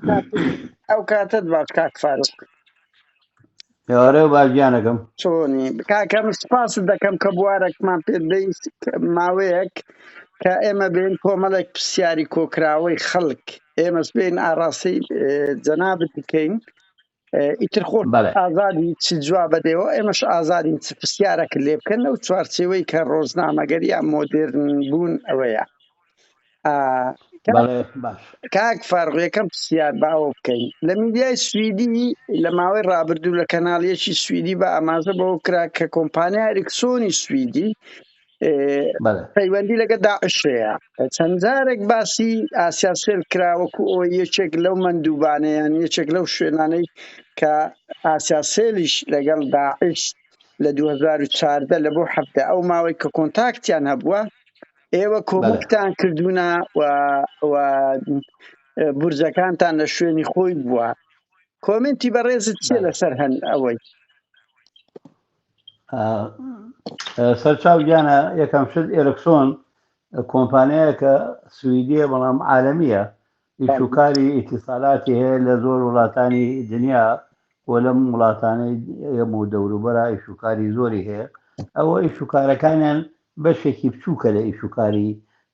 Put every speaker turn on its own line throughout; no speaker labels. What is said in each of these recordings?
کات ئەو کاتت باش کاک فاروق.
ئێوارە باش گیانەکەم.
چۆنی کاکە من سپاست دەکەم کە بوارێکمان پێ دەی ماوەیەک کە ئێمە بێن کۆمەڵێک پرسیاری کۆکراوەی خەڵک ئێمەش بێن ئاراستەی جەنابت بکەین ئیتر خۆ
بەڵێ.
ئازادی چ جوابە دێەوە ئێمەش ئازادین چ پرسیارەکە لێ بکەن لەو چوارچێوەی کە ڕۆژنامەگەری یا مۆدێرن بوون ئەوەیە
بەڵێ باش.
کاک فاروق یەکەم پرسیار با ئەوە بکەین لە میدیای سویدی لە ماوەی ڕابردوو لە کەناڵیەکی سویدی بە ئاماژە بەوە کرا کە کۆمپانیا ئەریکسۆنی سویدی
بەڵێ.
پەیوەندی لەگە داعش هەیە چەند جارێک باسی ئاسیاسێل کرا وەکو ئەوەی یەکێک لەو مەندوبانەیان یەکێک لەو شوێنانەی کە ئاسیاسێلیش لەگەڵ داعش لە 2014 لە بۆ هەفتە ئەو ماوەی کە کۆنتاکتیان هەبووە ئێوە کۆمەکتان کردوونە و بورجەکانتان لە شوێنی خۆی بووە کۆمنتی بەڕێزت چیە لەسەر هەن ئەوەی؟
سەرچاو گیانە یەکەم شت ئێرکسۆن کۆمپانیایەکە سویدیە بەڵام عالەمیە ئیش و کاری ئیتیسالاتی هەیە لە زۆر وڵاتانی دنیا و لەم وڵاتانەی ئێمە و دەوروبەرا ئیش و کاری زۆری هەیە ئەوە ئیش و کارەکانیان بەشێکی بچووکە لە ئیش و کاری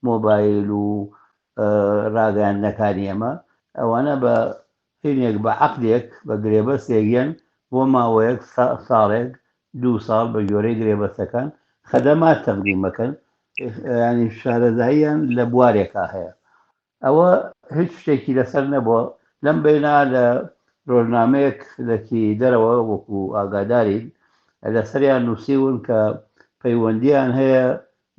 مۆبایل و ڕاگەیاندنەکانی ئێمە ئەوانە بە هینێک بە عەقدێک بە گرێبەستێک یەن بۆ ماوەیەک ساڵێک دوو ساڵ بە گۆرەی گرێبەستەکان خەدەمات تەقدیم ئەکەن یانی شارەزاییان لە بوارێکا هەیە ئەوە هیچ شتێکی لەسەر نەبووە لەم بەینا لە ڕۆژنامەیەک لەکی دەرەوە وەکو ئاگادارین لەسەریان نووسیون کە پەیوەندیان هەیە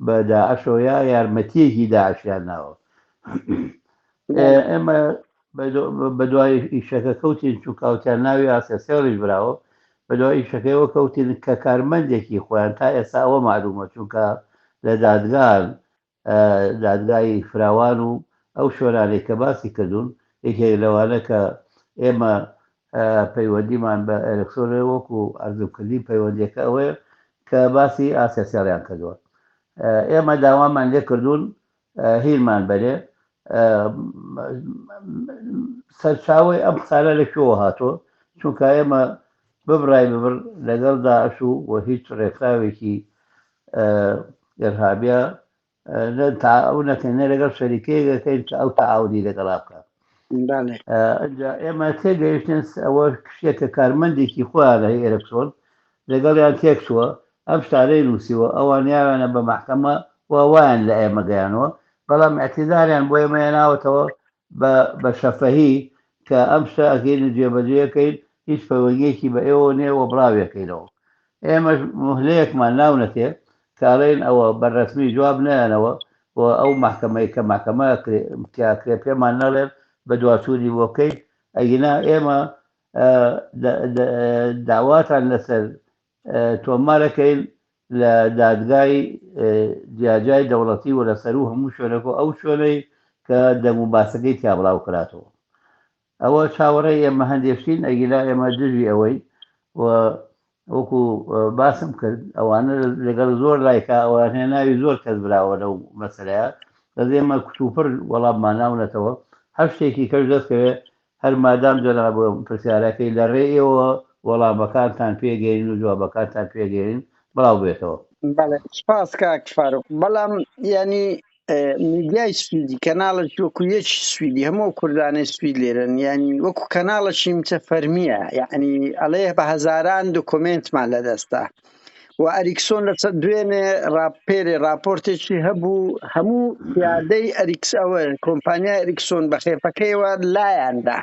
بە داعشەوە یا یارمەتیەکی داعشیان ناوە ئێمە بەدوای ئیشەکە کەوتین چونکاوتیان ناوی ئاسیا سێڵیش براوە بەدوای ئیشەکەیەوە کەوتین کە کارمەندێکی خۆیان تا ئێستا ئەوە معلومە چونکە لە دادگان دادگای فراوان و ئەو شوێنانەی کە باسی کردوون یەکێک لەوانە کە ئێمە پەیوەندیمان بە ئێرکسۆن هەیە وەکو عەرزم کردی پەیوەندیەکە ئەوەیە کە باسی ئاسیاسێڵیان کردووە ئێمە داوامان لێ کردوون هیرمان بەرێ سەرچاوەی ئەم قسانە لە کوێوە هاتووە چونکە ئێمە ببڕای ببڕ لەگەڵ داعش و و هیچ ڕێکخراوێکی ئێرهابیا نە تەعاون ئەکەین نە لەگەڵ شەریکەیەک ئەکەین کە ئەو تەعاونی لەگەڵا بکا.
بەڵێ.
ئینجا ئێمە تێگەیشتین ئەوە شتێکە کارمەندێکی خۆیانە هی ئێرکسۆن لەگەڵیان تێکچووە ئەم شتانەی نووسیوە ئەوان یاویانە بە مەحکەمە و وایان لە ئێمە گەیانوە بەڵام ئیعتیزاریان بۆ ئێمە هێناوەتەوە بە بە شەفەهی کە ئەم شتە ئەکەین و جێبەجێ ئەکەین هیچ پەیوەندیەکی بە ئێوەوە نیە و بڵاوی ئەکەینەوە ئێمەش موهلەیەکمان ناونەتێ کە ئەڵێین ئەوە بە رەسمی جواب نەیەنەوە و ئەو مەحکەمەی کە مەحکەمە تیا کرێ پێمان نەڵێن بەدواچوونی بۆ بکەین ئەگینا ئێمە داواتان لەسەر تۆمارەکەین لە دادگای جیاجیای دەوڵەتی و لە سەروو هەموو شوێنێک و ئەو شوێنەی کە دەنگ و باسەکەی تیا بڵاو کراتەوە. ئەوە چاوەڕێی ئێمە هەندێ شتین ئەگینا ئێمە دژی ئەوەین و وەکو باسم کرد ئەوانە لەگەڵ زۆر لایکا ئەوان هەیە ناوی زۆر کەس براوە لەو مەسەلەیە بەس ئێمە کوتوپڕ وەڵاممان ناونەتەوە هەر شتێکی کەش دەستکەوێ هەر مادام جەناب پرسیارەکەی لە ڕێی ئێوە وەڵامەکانتان پێ گەین و جوابەکانتان پێ گەین بڵاو بێتەوە.
بەڵێ سپاس کاک فاروق بەڵام یانی میدیای سویدی کەناڵێکی وەکو یەکی سویدی هەموو ئەو کوردانەی سوید لێرەن یانی وەکو کەناڵێکی مچە فەرمیە یعنی ئەڵێ بە هەزاران دۆکۆمێنتمان لەدەستە و ئەریکسۆن لە چەند دوێنێ راپێرێ راپۆرتێکی هەبوو هەموو پیادەی ئەریکس ئەوە کۆمپانیای ئەریکسۆن بە خێفەکەیەوە لایاندا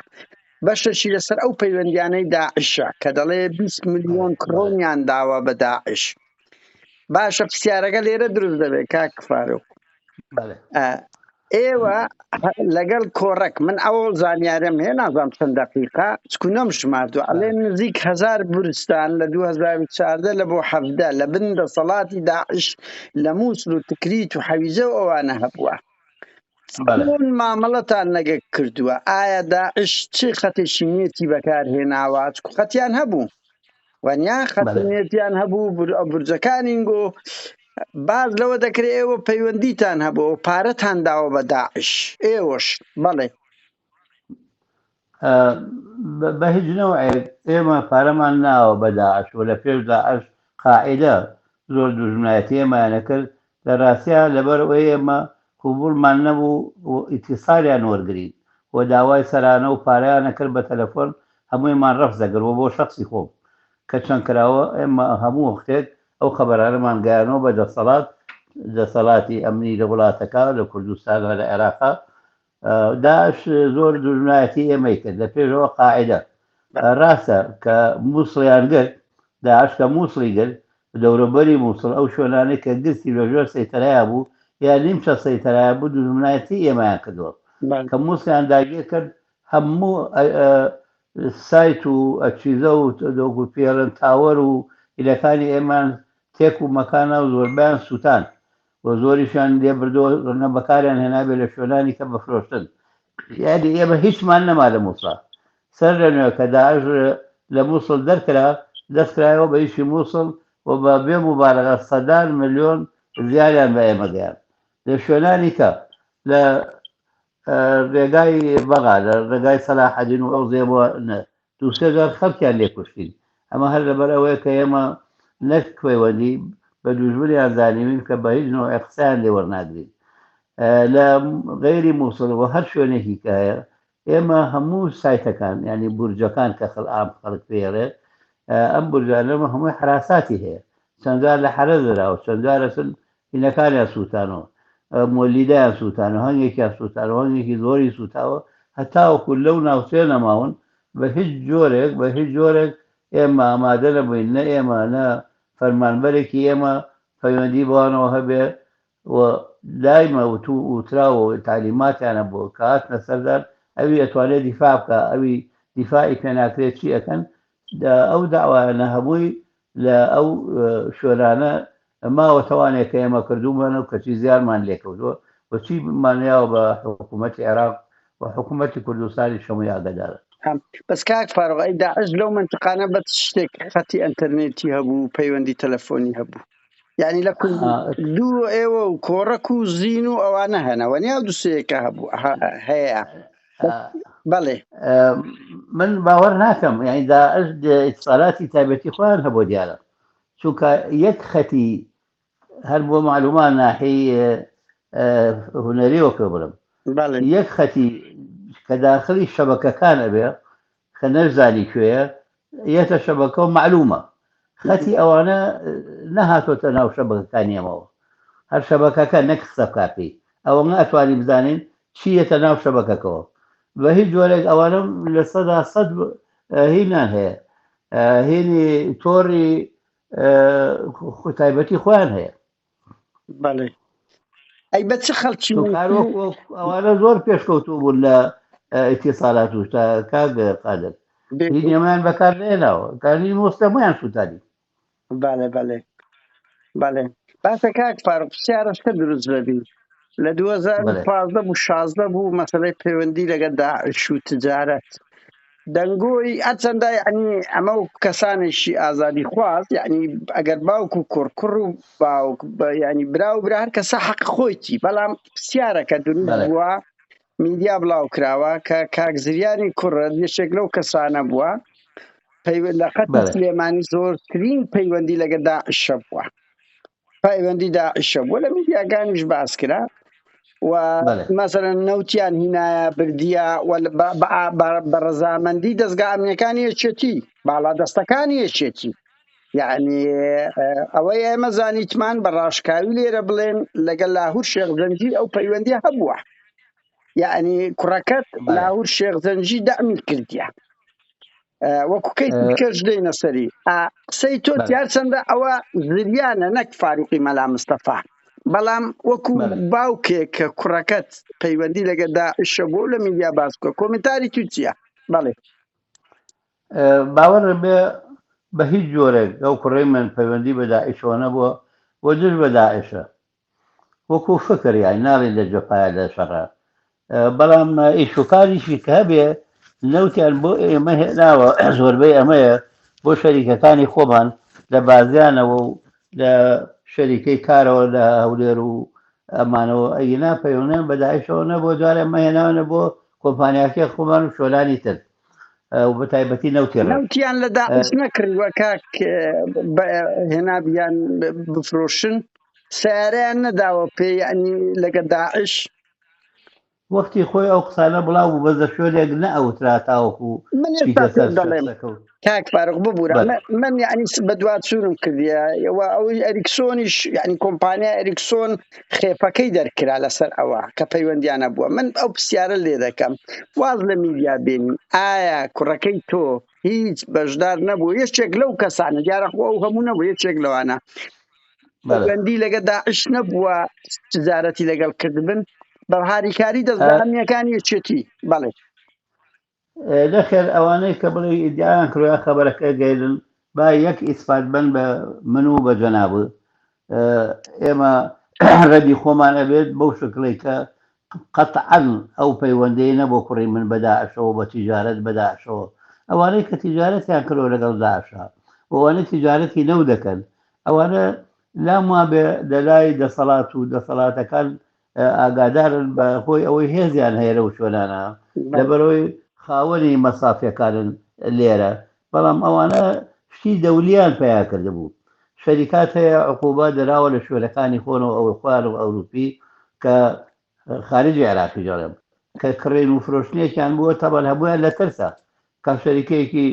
بەشەشی لەسەر ئەو پەیوەندیانەی داعشە کە دەڵێ 20 ملیۆن کڕۆنیان داوە بە داعش باشە پرسیارەکە لێرە دروست دەبێت کاک فاروق ئێوە لەگەڵ کۆڕەک من ئەو زانیارم هەیە نازانم چەند دقیقا چکو نەم شماردووە ئەڵێ نزیک هزار بورستان لە 2014 لە بۆ حەفدە لە بن دەسەڵاتی داعش لە مووسڵ و تکریت و حەویجە و ئەوانە هەبووە چۆن مامەڵەتان لەگە کردووە ئایا داعش چ خەتێکی نێتی بەکارهێناوە چکو خەتیان هەبوو وانیا خەتی نێتیان هەبوو بورجەکانین گۆ باز لەوە دەکرێت ئێوە پەیوەندیتان هەبوو و پارەتان داوە بە داعش ئێوەش بەڵێ.
بە هیچ نەوعێک ئێمە پارەمان ناوە بە داعش و لە پێش داعش قاعیدە زۆر دوژمنایەتی ئێمەیان ئەکرد، لە ڕاستیا لەبەر ئەوەی ئێمە قبوڵمان نەبوو و ئیتیسالیان وەرگرین و داوای سەرانە و پارەیان ئەکرد بە تەلەفۆن هەموویمان ڕەفز دەکرد و بۆ شەخسی خۆم کە چەند کراوە ئێمە هەموو وەختێک ئەو خەبەرانەمان گەیانەوە بە دەسەڵات دەسەڵاتی ئەمنی لە وڵاتەکە لە کوردستان لە عێراقا. داعش زۆر دوژمنایەتی ئێمەی کرد لە پێشەوە قاعدە. ڕاستە کە مووسڵیان گرت، داعش کە مووسڵی گرت، دەوروبەری مووسڵ ئەو شوێنانەی کە گرتی لە ژێر سەیتەرەیا بوو یا نیمچە سەیتەرەیا بوو دوژمنایەتی ئێمەیان کردووە. کە مووسڵیان داگیر کرد هەموو سایت و ئەچیزە و دۆک و پێڵن تاوەر و هیلەکانی ئێمان تێک و مەکانە و زۆربیان سووتان و زۆریشیان لێ بردەوە، ڕەنگە بەکاریان هێنابێ لە شوێنانی کە بەفرۆشتن. یانی ئێمە هیچمان نەما لە مووسڵا. سەر لە نوێ کە داعش لە مووسڵ دەرکرا، دەست کرایەوە بە ئیشی مووسڵ و بە بێ موبالەغە سەدان ملیۆن زیانیان بە ئێمە گەیاند. لە شوێنانی کە لە ڕێگای بەغا، لە ڕێگای سەلاحەدین و ئەو زێوە دوو سێ جار خەڵکیان لێ کوشتین. ئەمە هەر لەبەر ئەوەیە کە ئێمە نەک پەیوەندی بە دوژمنیان زانیوین کە بە هیچ نەوعێک قسەیان لێ وەرناگرین. لە غەیری مووسڵ و هەر شوێنێکی کە هەیە ئێمە هەموو سایتەکان یعنی بورجەکان کە خەڵ عام خەڵک پێڵێ ئەم بورجانە هەمووی حراساتی هەیە. چەند جار لە حەرەز دراوە، چەند جار ئەچن هینەکانیان سووتانەوە، مۆلیدەیان سووتانەوە، هەنگێکیان سووتانەوە، هەنگێکی زۆری سووتاوە، هەتاوەکو لەو ناوچەیە نەماون. بە هیچ جۆرێک بە هیچ جۆرێک ئێمە ئامادە نەبووین، نە ئێمە نە فەرمانبەرێکی ئێمە پەیوەندی بەوانەوە هەبێ و دایمە وتو وتراوە و تەعلیماتیان هەبووە کە هاتنە سەردان ئەوی ئەتوانێ دیفاع بکا ئەوی دیفاعی پێ ناکرێ چی ئەکەن. ئەو دەعوایانە هەمووی لە ئەو شوێنانە ماوەتەوانێ کە ئێمە کردوومانە و کەچی زیانمان لێکەوتووە و چیمان یاوە بە حکوومەتی عێراق و حکوومەتی کوردستانیش هەمووی ئاگادارن.
بەس کاک فاروق ئەی داعش لەو مەنتقانە بە چ شتێک خەتی ئەنتەرنێتی هەبوو پەیوەندی تەلەفۆنی هەبوو؟ یعنی لە دوو ئێوە و کۆڕەک و زین و ئەوانە هەنەوە نیا دوو سێیەکە هەبوو هەیە بەڵێ.
من باوەڕ ناکەم یعنی داعش ئیتسالاتی تایبەتی خۆیان هەبوو دیارە، چونکە یەک خەتی هەر بۆ معلومان ناحی هونەریەوە پێ بڵم یەک خەتی کە داخلی شەبەکەکان ئەبێ کە نەشزانی کوێیە یەتە شەبەکە و معلومە خەتی ئەوانە نەهاتۆتە ناو شەبەکەکانی ئەمەوە. هەر شەبەکەکە نەک قسە بکا پێی ئەوەنە ئەتوانی بزانین چی یەتە ناو شەبەکەکەوە. بە هیچ جۆرێک ئەوانە 100% هینیان هەیە، هینی تۆڕی تایبەتی خۆیان هەیە.
بەڵێ ئەی بە چ خەڵکی
ئەوانە زۆر پێشکەوتوو بوون لە ئیتیسالات و شتا کاک قادر هینیەمان بەکار نێناوە کاری مۆستەمەیان سووتانی.
بەڵێ بەڵێ بەڵێ باشە کاک فاروق پرسیارەشکە دروست دەبی لە 2015 بوو 16 بوو مەسەلەی پەیوەندی لەگەڵ داعش و تجارەت دەنگۆی هەرچەندە یعنی ئەمە و کەسانێکی ئازادی خواز یعنی ئەگەر باوک و کوڕ کوڕ و باوک یعنی برا و برا هەر کەسە حەق خۆیتی، بەڵام پرسیارەکە دروست بووە میدیا بڵاو کراوە کە کاک زریانی کوڕت یەکێک لەو کەسانە بووە لە خەتی سلێمانی زۆرترین پەیوەندی لەگە داعشە بووە، پەیوەندی داعشە بووە لە میدیاکانیش باس کرا و مەسەلەن نەوتیان هینایە بردیە و بە ڕەزامەندی دەزگا ئەمنیەکانی یەکێتی باڵا دەستەکانی یەکێتی. یعنی ئەوەی ئێمە زانیتمان بە ڕاشکاوی لێرە بڵێن لەگەڵ لاهور شێخ زەنجی ئەو پەیوەندی هەبووە، یعنی کوڕەکەت لاهور شێخ زەنجی دەعمی کردیە وەکو کەی کەش دێنە سەری قسەی تۆ دیار چەندە ئەوە زریانە نەک فاروقی مەلا مستەفا، بەڵام وەکو باوکێک کە کوڕەکەت پەیوەندی لەگە داعشە بۆ لە میدیا باس بکە کۆمنتاری تو چییە؟ بەڵێ
باوەڕ بێ بە هیچ جۆرێک ئەو کوڕەی من پەیوەندی بە داعشەوە نەبووە و دژ بە داعشە وەکو فکر، یانی ناڵێن لە جەپایە لە شەڕە، بەڵام ئیش و کاریشی کە هەبێ نەوتیان بۆ ئێمە هێناوە زۆربەی ئەمەیە بۆ شەریکەکانی خۆمان لە بازیانەوە و لە شەریکەی کارەوە لە هەولێر و ئەمانەوە، ئەگینا پەیوەندیان بە داعشەوە نەبووە. جارێ ئەمە هێناوە بۆ کۆمپانیاکەی خۆمان و شۆلانی تر. و بە تایبەتی نەوتی ڕەش.
نەوتیان لە داعش نەکڕیوە کاک هێنابیان بفرۆشن سیارەیان نەداوە پێ یعنی لەگە داعش.
وەختی خۆی ئەو قسانە بڵاو بوو بەس لە شوێنێک نەئەوترا تاوەکو
من ئێستا
چیتە
پێت
سەر
دەڵێم
شەخسەکە و
کاک فاروق ببورە
بەلێ.
من یعنی بەدوادچوونم کردیە و ئەوەی ئەریکسۆنیش یعنی کۆمپانیا ئەریکسۆن خێفەکەی دەرکرا لەسەر ئەوە کە پەیوەندیانە بووە. من ئەو پرسیارە لێ دەکەم واز لە میدیا بێنین، ئایا کوڕەکەی تۆ هیچ بەشدار نەبوو یەکێک لەو کەسانە دیارە خۆ ئەو هەموو نەبوو یەکێک لەوانە
بەلێ.
پەیوەندی لەگە داعش نەبووە تجارەتی لەگەڵ کردبن بە هاریکاری دەزگا ئەمنیەکانی یەکێتی؟ بەڵێ.
نەخێر ئەوانەی کە بڵێ ئیدعایان کردوە خەبەرەکە گەیرن با یەک ئیسپات بن بە من و بە جەناب ئێمە ڕەدی خۆمان ئەبێت بەو شکڵی کە قەتعەن ئەو پەیوەندەی نەبوو کوڕی من بە داعشەوە بە تیجارەت بە داعشەوە ئەوانەی کە تیجارەتیان کردوە لەگەڵ داعشا ئەوانەی تیجارەتی نەو دەکەن ئەوانە لام وابێ لەلای دەسەڵات و دەسەڵاتەکان ئاگادارن بە هۆی ئەوەی هێزیان هەیە لەو شوێنانە لەبەرەوەی خاوەنی مەسافەکانن لێرە بەڵام ئەوانە شتی دەولیان پیا کردبوو شەریکات هەیە عقوبە دەراوە لە شوێنەکانی خۆنەوە ئەو خۆیان و ئەوروپی کە خارجی عێراقی دەڵێم کە کڕین و فرۆشتنێکیان بووە تەبەن هەبوویان لە ترسە کە شەریکەیەکی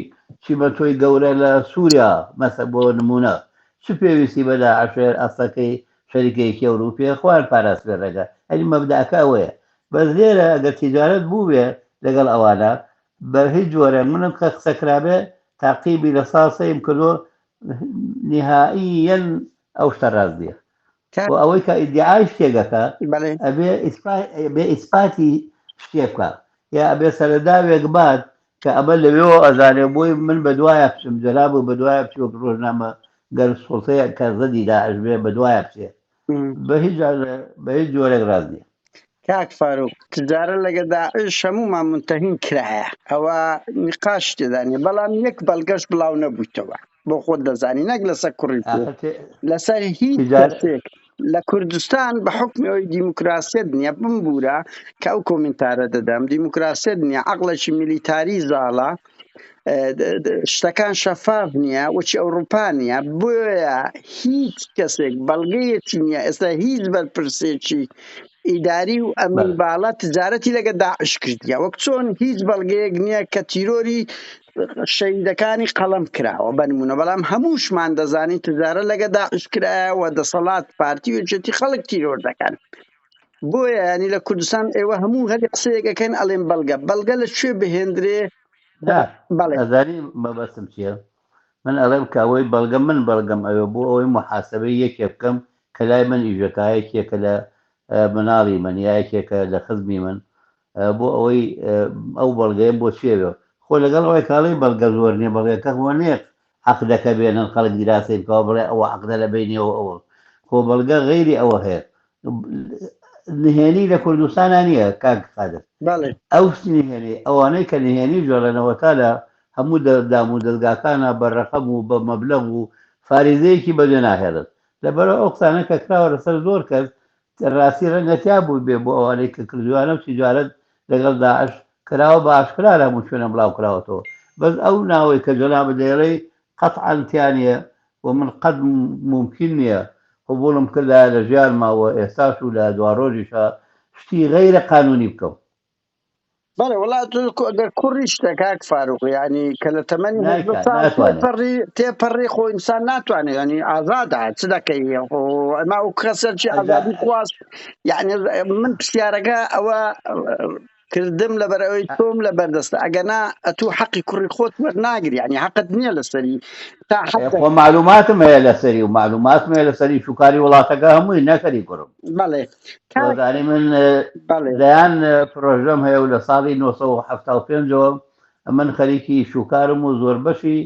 چیمەنتۆی گەورە لە سووریا مەسە بۆ نموونە چ پێویستی بە داعشێر ئەسڵەکەی شەریکەیەکی ئەوروپیە خۆیان پاراستبێ ڕێگە ئەنی مەبدەئەکە ئەوەیە بەس لێرە ئەگەر تیجارەت بووبێ لەگەڵ ئەوانە بە هیچ جۆرە منم کە قسە کرابێ تاقیبی لە ساڵ سەیم کردووە نهائیەن ئەو شتە ڕاست نییە
کاک
و ئەوەی کە ئیدعای شتێک ئەکا
بەڵێ.
ئەبێ ئەبێ ئیسپاتی شتێک بکا یا ئەبێ سەرەداوێک بات کە ئەمە لەوێوە ئەزانێ بۆی من بەدوایا بچم جەناب و بەدوایا بچی وەک ڕۆژنامە گەر سوڵتەیە کە زەدی داعش بێ بەدوایا بچێ بە هیچ بە هیچ جۆرێک ڕاست نییە.
کاک فاروق تجارە لەگە داعش هەموومان منتەهین کرایە ئەوە نقاش تێدا نیە بەڵام یەک بەڵگەش بڵاو نەبوویتەوە بۆ خۆت دەزانی نەک لەسەر کوڕی تۆ
ئاخر تێ-
لەسەر هیچ
تجارە
کەسێک لە کوردستان بە حکمی ئەوی دیموکراسیەت نییە بمبوورە کە ئەو کۆمنتارە دەدەم دیموکراسیەت نییە عەقڵێکی میلیتاری زاڵە شتەکان شەفاف نییە وەچی ئەوروپا نییە بۆیە هیچ کەسێک بەڵگەیەکی نییە ئێستا هیچ بەرپرسێکی ئیداری و ئەمنی
بەڵێ
باڵا تجارەتی لەگە داعش کردیە وەک چۆن هیچ بەڵگەیەک نییە کە تیرۆری شەهیدەکانی قەڵەم کراوە بەنمونە بەڵام هەمووشمان دەزانین تجارە لەگە داعش کرایە و دەسەڵات پارتی و یەکێتی خەڵک تیرۆر دەکەن بۆیە ینی لە کوردستان ئێوە هەموو هەری قسەیەکەکەن ئەڵێن بەڵگە بەڵگە لە کوێ بهێندرێ؟
نا
بەڵێ
ئەزانی مەبەستم چییە من ئەڵێم کە ئەوەی بەڵگە من بەڵگەم ئەوێ بۆ ئەوەی موحاسەبەی یەکێ بکەم کە لای من ئیشەکا یەکێکە لە مناڵی من یا یەکێکە لە خزمی من بۆ ئەوەی ئەو بەڵگەیەم بۆ چی ئەوێ خۆ لەگەڵ ئەوەی کە ئەڵێی بەڵگە زۆر نییە بەڵگەکە بۆ نییە عەقدەکە بێنن خەڵک دیراسەی بکەوە بڵێ ئەوە عەقدە لە بەینی ئەوە ئەوە خۆ بەڵگە غەیری ئەوە هەیە نهێنی لە کوردستانا نییە کاک قادر
بەڵێ
ئەو نهێنی ئەوانەی کە نهێنی جۆڵێنەوە تا لە هەموو دام و دەزگاکانە بە ڕەقەم و بە مەبلەغ و فاریزەیەکی بەجێ ناهێڵن لەبەرئەوە ئەو قسانە کە کراوە لەسەر زۆر کەس ڕاستی ڕەنگە تیا بووبێ بۆ ئەوانەی کە کردویانە و تیجارەت لەگەڵ داعش کراوە بە ئاشکرا لە هەموو شوێنە بڵاو کراوەتەوە بەس ئەو ناوەی کە جەنابت دەیڵێی قەتعەن تیا نیە و من قەت مومکین نیە قبوڵم کردایە لە ژیانما و ئێستاش و لە دواڕۆژیشا شتی غەیرە قانونی بکەم.
بەڵێ وڵا تۆ ئەگەر کوڕی شتە کاک فاروق ینی کە لە تەمەنی هەژدە
نایکا
ساڵ
ناتوانێ.
تێپەڕی تێپەڕی خۆ ئینسان ناتوانێت ینی ئازادە چ دەکەی خۆ ئەما ئەو کەسەرچی
ئەجا
ئازادی خواست یعنی من پرسیارەکە ئەوە کردم لەبەر ئەوەی تۆم لە بەردەستە ئەگەنا ئەتوو حەقی کوڕی خۆت وەرناگری یعنی حەقت نییە لەسەری تا حەقت
خۆ معلوماتم هەیە لەسەری و معلوماتم هەیە لەسەری شوکاری وڵاتەکە هەمووی نەکەری کوڕم
بەڵێ کاک
وەزانی من
بەڵێ
دەیان پرۆژەم هەیە و لە ساڵی 1975ەوە من خەریکی شوکارم و زۆر بەشی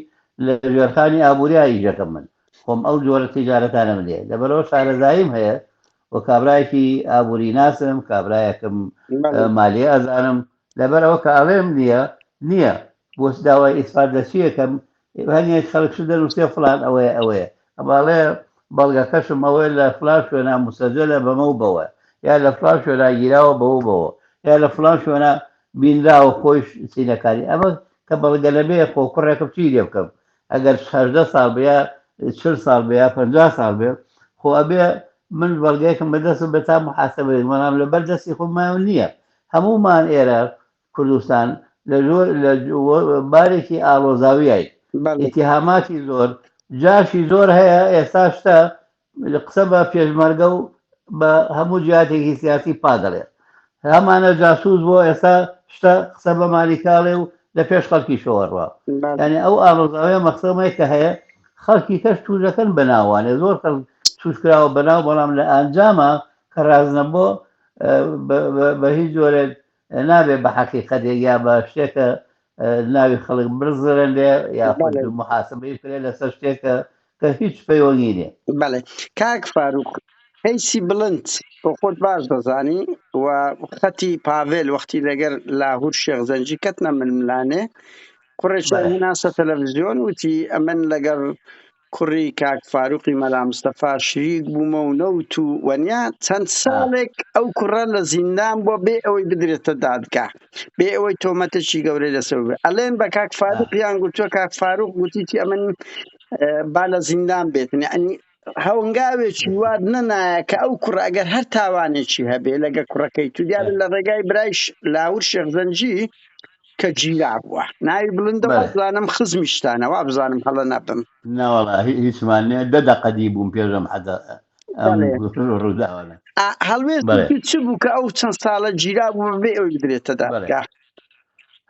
لە ژێرخانی ئابووریا ئیشەکەم من خۆم ئەو جۆرە تیجارەتانەم لێ لەبەرەوە شارەزاییم هەیە و کابرایەکی ئابووری ناسم کابرایەکم
بەڵێ
مالیە ئەزانم لەبەرئەوە کە ئەڵێم نییە نییە بۆ داوای ئیسپات لە چی ئەکەم هەنێک خەڵک شت دەنووسێ فڵان ئەوەیە ئەوەیە ئەمە ئەڵێ بەڵگەکەشم ئەوەیە لە فڵان شوێنا مسەجەلە بەمە و بەوە یا لە فڵان شوێنا گیراوە بەوە و بەوە یا لە فڵان شوێنا بینراوە خۆیش سینەکاری ئەمە کە بەڵگە نەبێ خۆ کوڕێکم چی لێ بکەم ئەگەر 18 ساڵ بێ یا 40 ساڵ بێ یا 50 ساڵ بێ خۆ ئەبێ من بەڵگەیەکم بەدەستم بێ تا محاسبە بێت بەڵام لەبەر دەستی خۆمان نییە هەموومان ئێرە کوردستان لە زۆر لە بارێکی ئاڵۆزاویای ئیتیهاماتی زۆر جاشی زۆر هەیە ئێستا شتە قسە بە پێشمەرگە و بە هەموو جیاتێکی سیاسی پا دەڵێ هەمانە جاسوس بۆ ئێستا شتە قسە بە مالیکاڵێ و لە پێش خەڵکی شەوەڕوە یعنی ئەو ئاڵۆزاویە مەخسەمەیە کە هەیە خەڵکی کەش توژەکەن بەناوانێ زۆر خەڵک توش کراوە بەناو بەڵام لە ئەنجامە کە ڕازنە بۆ بە هیچ جۆرێک نابێ بە حەقیقەتێک یا بە شتێکە ناوی خەڵک بزرێنرێ یاخود محاسبەی بکرێ لەسەر شتێکە کە هیچ پەیوەندی نیە.
بەڵێ کاک فاروق کەیسی بڵند بۆ خۆت باش دەزانی و خەتی پاڤێل وەختی لەگەر لاهور شێخ زەنجی کەتنە ململانێ کوڕێکیان هێنا سەر تەلەڤزیۆن وتی ئەمن لەگەڵ کوڕی کاک فاروقی مەلا مستەفا شریک بوومە و نەوت و وەنیا چەند ساڵێک ئەو کوڕە لە زیندان بووە بێ ئەوەی بدرێتە دادگا بێ ئەوەی تۆمەتێکی گەورەی لەسەر بێ ئەلێن بە کاک فاروقیان گوتووە کاک فاروق گوتیتی ئەمن با لە زیندان بێتن یعنی هەنگاوێکی واد نەنایە کە ئەو کوڕە ئەگەر هەر تاوانێکی هەبێ لەگە کوڕەکەی تو دیارە لە ڕێگای برایش لاهور شێخ زەنجی کە گیرا بووە ناوی بڵندە وابزانم خزمیشتانە وابزانم هەڵە نەبم.
نەوەڵا هیچمان نیە دە دەقە دی بووم پێش ئەم حەدە ئەم ڕووداوانە.
هەڵوێستی چ بوو کە ئەو چەند ساڵە گیرا بوو بەبێ ئەوەی بدرێتە دادگا؟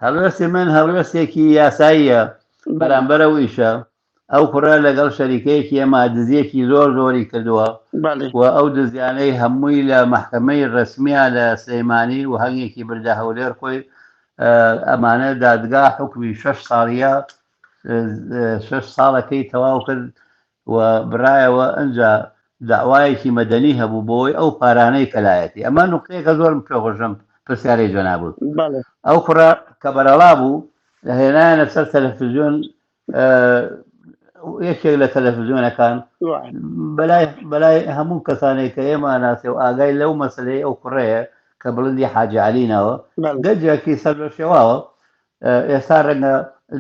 هەڵوێستی من هەڵوێستێکی یاساییە بەرامبەر ئەو ئیشە ئەو کوڕە لەگەڵ شەریکەیەکی ئێمە دزیەکی زۆر زۆری کردووە و ئەو دزیانەی هەمووی لە مەحکەمەی ڕەسمیە لە سلەیمانی و هەنگێکی بردە هەولێر خۆی ئەمانە دادگا حوکمی شەش ساڵیە شەش ساڵەکەی تەواو کرد و برایەوە ئەجا داوایەکی مەدەنی هەبوو بۆی ئەو پارانەی کەلایەتی ئەمە نقطەیەکە زۆرم پێخۆشم پرسیارەی جەنابوو ئەو کوڕە کە بەرەڵا بوو هێنایانە سەر تەلەفزیۆن یەکێک لە تەلەفزیۆنەکان بەلای بەلای هەموو کەسانێک کە ئێمە ناسێ و ئاگای لەو مەسلەی ئەو کوڕەیە کە بڵندی حاجی عەلی ناوە گەنجێکی سەر لە شێواوە ئێستا ڕەنگە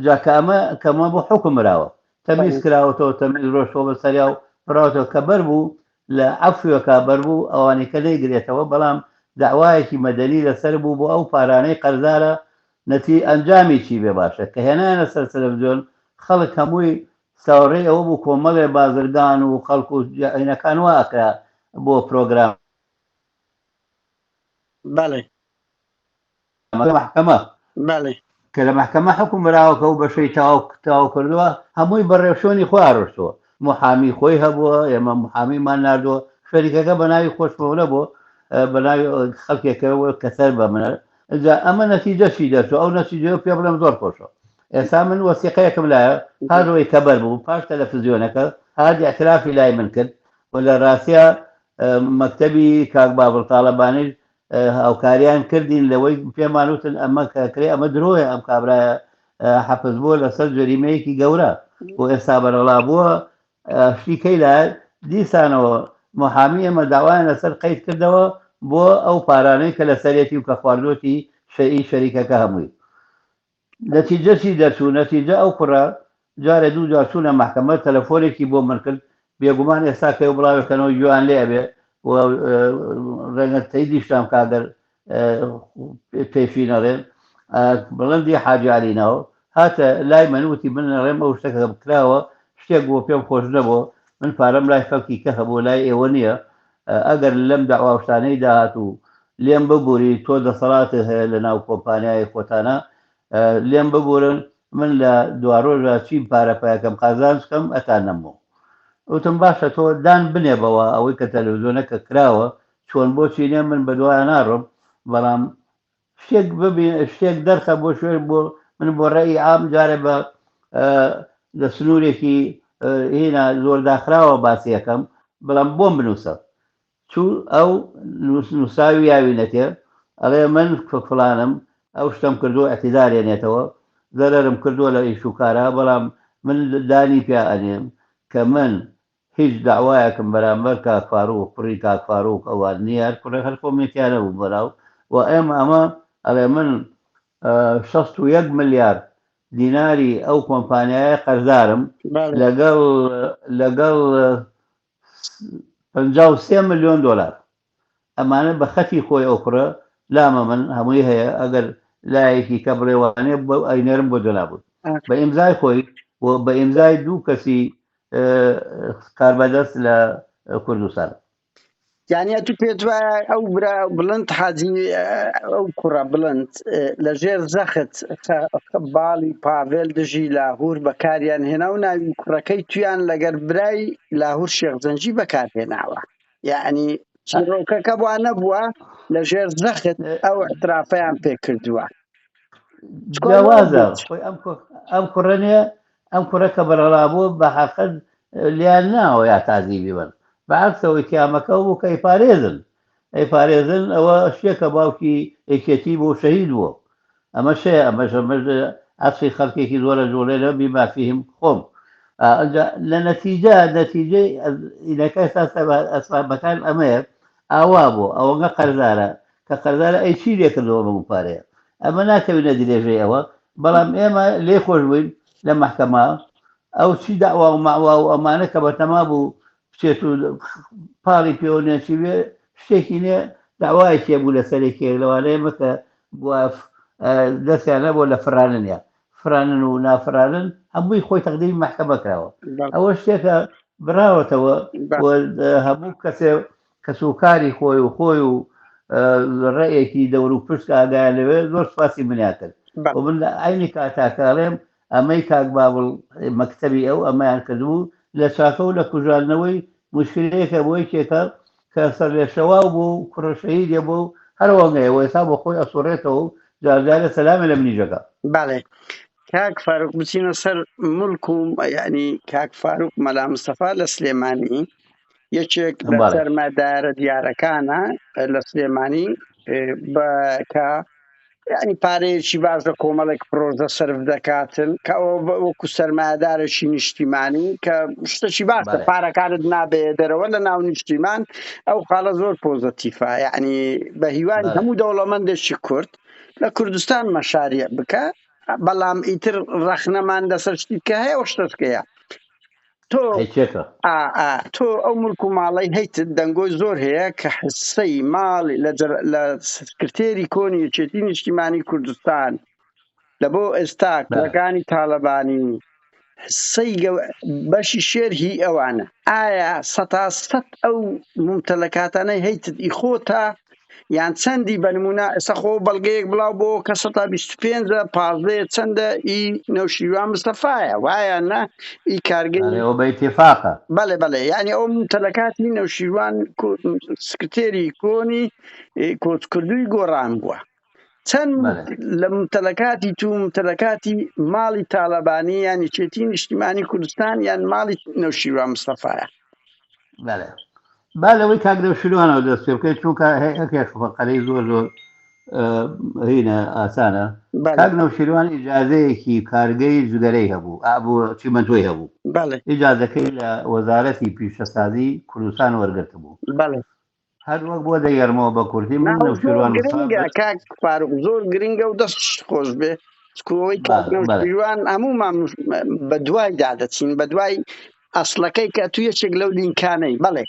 جا کە ئەمە کەمە بۆ حکم براوە تەمیز کراوەتەوە تەمیز ڕۆشتەوە بە سەریا و بڕاوەتەوە کە بەر بوو لە عەفوێکا بەر بوو ئەوانی کە نەیگرێتەوە بەڵام داوایەکی مەدەنی لەسەر بوو بۆ ئەو پارانەی قەرزارە نەتی ئەنجامی چی بێ باشە کە هێنایانە سەر تەلەفزیۆن خەڵک هەمووی چاوەڕێی ئەوە بوو کۆمەڵێ بازرگان و خەڵک و عینەکان وا ئەکرا بۆ پرۆگرام
بەڵێ.
مەحکەمە
بەڵێ.
کە لە مەحکەمە حوکم براوە کە ئەو بەشەی تەواو تەواو کردووە هەمووی بە ڕێوشوێنی خۆی ڕۆشتووە محامی خۆی هەبووە ئێمە محامیمان ناردووە شەریکەکە بە ناوی خۆشمەوە نەبووە بە ناوی خەڵکێکەوە کە سەر بە منە ئینجا ئەمە نەتیجە چی دەرچوو ئەو نەتیجەیە پێ بڵێم زۆر خۆشە ئێستا من وەسیقەیەکم لایە پاش ئەوەی کە بەر بوو پاش تەلەفزیۆنەکە هات ئیعترافی لای من کرد و لە ڕاستیا مەکتەبی کاک بابڵ تاڵەبانیش هاوکاریان کردین لەوەی پێمان وتن ئەمە کە کرێ ئەمە درۆیە ئەم کابرایە حەپس بووە لەسەر جەریمەیەکی گەورە و ئێستا بەرەڵا بووە شتی کەی لایە دیسانەوە محامی ئێمە داوایان لەسەر قەید کردەوە بۆ ئەو پارانەی کە لەسەرێتی و کە خواردۆتی شەئی شەریکەکە هەمووی نەتیجە چی دەرچوو نەتیجە ئەو کوڕە جارێ دوو جار چوونە مەحکەمە تەلەفۆنێکی بۆ من کرد بێگومان ئێستا کە بڵاوێکەنەوە گوێیان لێ ئەبێ و ڕەنگە تەیدیشتان بکا گەر پێشی نەڵێن بڵندی حاجی عەلی ناو هاتە لای من وتی من ڕێم ئەو شتەکە کراوە شتێک بۆ پێم خۆش نەبوو من پارەم لای خەڵکی کە هەبوو لای ئێوە نییە ئەگەر لەم داواشتانەی داهاتوو لێم ببووری تۆ دەسەڵاتت هەیە لە ناو کۆمپانیای خۆتانە لێم ببورن من لە دواڕۆژا چیم پارە پایەکەم قازانج کەم ئەتان نەمەوە وتم باشە تۆ دان بنێ بەوە ئەوەی کە تەلەڤزیۆنەکە کراوە چۆن بۆچی نیە من بەدوایە ناڕۆم بەڵام شتێک ببین شتێک دەرخە بۆ شوێن بۆ من بۆ ڕێی عام جارێ بە لە سنوورێکی هینا زۆر داخراوە باسی یەکەم بەڵام بۆم بنووسە چوو ئەو نووساوی یاوینەتێ ئەڵێ من فڵانم ئەو شتەم کردووە ئیعتیزار ێنێتەوە زەرەرم کردووە لە ئیش و کارا بەڵام من دانی پیا ئەنێم کە من هیچ دەعوایەکم بەرامبەر کاک فاروق کوڕی کاک فاروق ئەوان نییە هەر کوڕێک هەر خۆم تیا نەبووم بەراو و ئێمە ئەمە ئەڵێ من 61 ملیار دیناری ئەو کۆمپانیایە قەرزارم لەگەڵ لەگەڵ 53 ملیۆن دۆلار. ئەمانە بە خەتی خۆی ئەو کوڕە لامە من هەمووی هەیە ئەگەر لایەکی کە بڵێ وانێ بە ئەینێرم بۆ جەنابت بە ئیمزای خۆی و بە ئیمزای دوو کەسی کاربەدەست لە کوردستان.
یعنی ئەتو پێت وایە ئەو برا بڵند حاجی ئەو کوڕە بڵند لە ژێر زەخت باڵی پاڤێل دژی لاهور بەکاریان هێنا و ناوی کوڕەکەی تویان لەگەر برای لاهور شێخ جەنگی بەکارهێناوە یعنی چیرۆکەکە بوا نەبووە لە ژێر زەخت ئەو اعترافیان پێ کردووە.
جیاوازە خۆی ئەم کوڕە نیە ئەم کوڕە کە بەرەڵا بوو بە حەقت لیان ناوە یا تازیبی بن بە عەکسەوەی تیامەکە بوو کە ئەیپارێزن ئەیپارێزن ئەوە شتێکە باوکی یەکێتی بۆ شەهید بووە ئەمە شەیە ئەمەش ئەمەش عەکسی خەڵکێکی زۆرە جوڵێنە بیما فیهم خۆم ئەنجا لە نەتیجە نەتیجەی ئینەکە ئێستا ئەسبابەکان ئەمەیە ئاوا بوو ئەوەنگە قەرزارە کە قەرزارە ئەی چی لێ کردەوە بەم پارەیە ئەمە ناکەوینە درێژەی ئەوە بەڵام ئێمە لێ خۆش بووین لە مەحکەمە ئەو چی داوا و ماوا و ئەمانە کە بەتەما بوو بچێت و پاڵی پێوە نێچی بێ شتێکی نییە داوایەکی هەبوو لەسەر یەکێک لەوانەیە مەکە دەستیان هەبوو لە فراننیا فرانن و نافرانن هەمووی خۆی تەقدیمی مەحکەمە کراوە ئەوە شتێکە براوەتەوە هەموو کەسێ کەسوکاری خۆی و خۆی و ڕێیەکی دەور و پشت ئاگایان لەوێ زۆر سوپاسی منیان کرد و من لە عەینی کاتاکە ئەڵێم ئەمەی کاک بابڵ مەکتەبی ئەو ئەمەیان کردبوو لە چاکە و لە کوژاندنەوەی موشکیلەیەکە بۆ یەکێکە کە سەرلێشەواو بوو و کوڕە شەهیدێ بوو و هەر وەنگەیە و ئێستا بۆ خۆی ئەسوڕێتەوە و جارجارێ سەلامێ لە منیش ئەکا.
بەڵێ کاک فاروق بچینە سەر مڵک و یعنی کاک فاروق مەلا مستەفا لە سلێمانی یەکێک لە سەرمایەدارە دیارەکانە لە سلێمانی بە کە یعنی پارەیەکی باش لە کۆمەڵێک پرۆژە سرف دەکاتن کە ئەوە وەکو سەرمایەدارێکی نیشتیمانی کە شتێکی باشە پارەکانت نابێ دەرەوە لە ناو نیشتیمان ئەو خاڵە زۆر پۆزەتیفە یعنی بە هیوای هەموو دەوڵەمەندێکی کورد لە کوردستان مەشاریع بکە بەڵام ئیتر ڕەخنەمان لەسەر شتی کە هەیە و شتەکەیە تۆ تۆ ئەو ملک و ماڵەی هەیت دەنگۆی زۆر هەیە کە حسەی ماڵ لە سکرتێری کۆنی یەکێتی نیشتیمانی کوردستان لە بۆ ئێستا کوڕەکانی تاالبانی حسەی بەشی شێر هی ئەوانە ئایا سەتا سەد ئەو ممتەلەکاتانەی هەیتت ئی خۆتە یان چەندی بە نمونە ئێستا خۆ بەڵگەیەک بڵاو بۆ کە سەتا 25 پازدەیە چەندە ئی نەوشیروان مستەفایە وایە نە ئی کارگەی
ئەوە بە ئیتیفاقە
بەڵێ بەڵێ یعنی ئەو ممتەلەکاتی نەوشیروان سکرتێری کۆنی کۆچکردووی گۆڕان بووە چەند لە ممتەلەکاتی تو ممتەلەکاتی ماڵی تاالبانی یان یەکێتی نیشتیمانی کوردستان یان ماڵی نەوشیروان مستەفایە
بەڵێ با لەوەی کاک نەوشیروانەوە دەست پێ بکەین چونکە هەیەکێک فەقەرەی زۆر زۆر هینە ئاسانە کاک نەوشیروان ئیجازەیەکی کارگەی جگەرەی هەبوو ئابوو چیمەنتۆی هەبوو ئیجازەکەی لە وەزارەتی پیشەسازی کوردستان وەرگرتبوو
بەڵێ
هەر وەک بۆ دەگەرمەوە بە کورتی من
نەوشیروان گرنگە کاک فاروق زۆر گرنگە و دەست خۆش بێ چکەوەی کاک نەوشیروان هەموومان بە دوای دادەچین بە دوای ئەسڵەکەی کە تو یەکێک لەو لینکانەی بەڵێ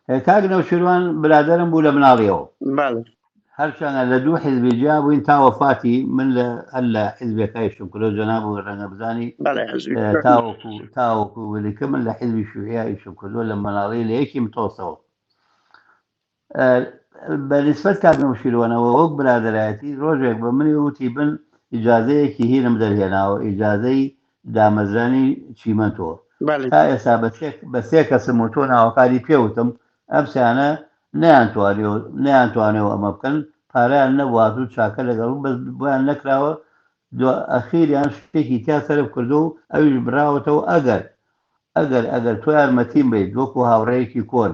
کاک نەوشیروان برادەرم بوو لە مناڵیەوە
بەڵێ
هەرچەندە لە دوو حیزبی جیا بووین تا وەفاتی من لە هەر لە حیزبێکای شکرۆ جەناب و ڕەنگە بزانی تاوەکو تاوەکو ولیکە من لە حیزبی شوعیا ئیشم کردووە لە مناڵی لە یەکی متۆسەوە بە نسبەت کاک نەوشیروانەوە وەک برادەرایەتی ڕۆژێک بە منی وتی بن ئیجازەیەکی هینم دەرهێناوە ئیجازەی دامەزرانی چیمەنتۆ تا ئێستا بە سێ کەسم و تۆ ناوەکانی پێوتم ئەم سیانە نەیانتوانیوە ئەمە بکەن پارەیان نەبوو هاتوو چاکە لەگەڵ بەس بۆیان نەکراوە دو ئەخیریان شتێکی تیا سەرف کردو و ئەویش براوەتەوە ئەگەر ئەگەر ئەگەر تۆ یارمەتیم بەیت وەکو هاوڕێیەکی کۆن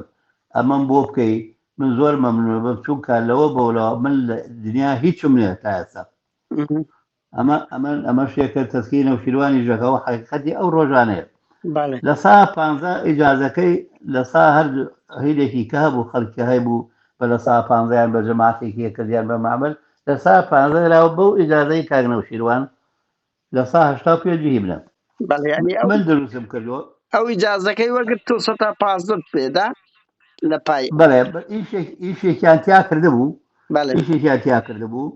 ئەمەم بۆ بکەی من زۆر مەمنونە بم چونکە لەوە بەولاوە من لە دنیا هیچم نیە تا ئێستا ئەمە ئەمە ئەمە شتێکە تەسکی نەوشیروانی ژەکەوە حەقیقەتی ئەو ڕۆژانەیە لە سا پانزە ئیجازەکەی لە سا هەر هیلێکی کە هەبوو خەڵکی هەبوو بە لە سا پانزەیان بە جەماعەتێکی کردیان بە معمل لە سا پانزە دراوە بەو ئیجازەی کاک نەوشیروان. لە سا 85 هی منە.
بەڵێ یعنی ئەو
من دروستم کردووە.
ئەو ئیجازەکەی وەرگرت تۆ سەتا پازدەت پێدا لە پای.
بەڵێ ئیشێکیان تیا کردبوو.
بەڵێ.
ئیشێکیان تیا کردبوو،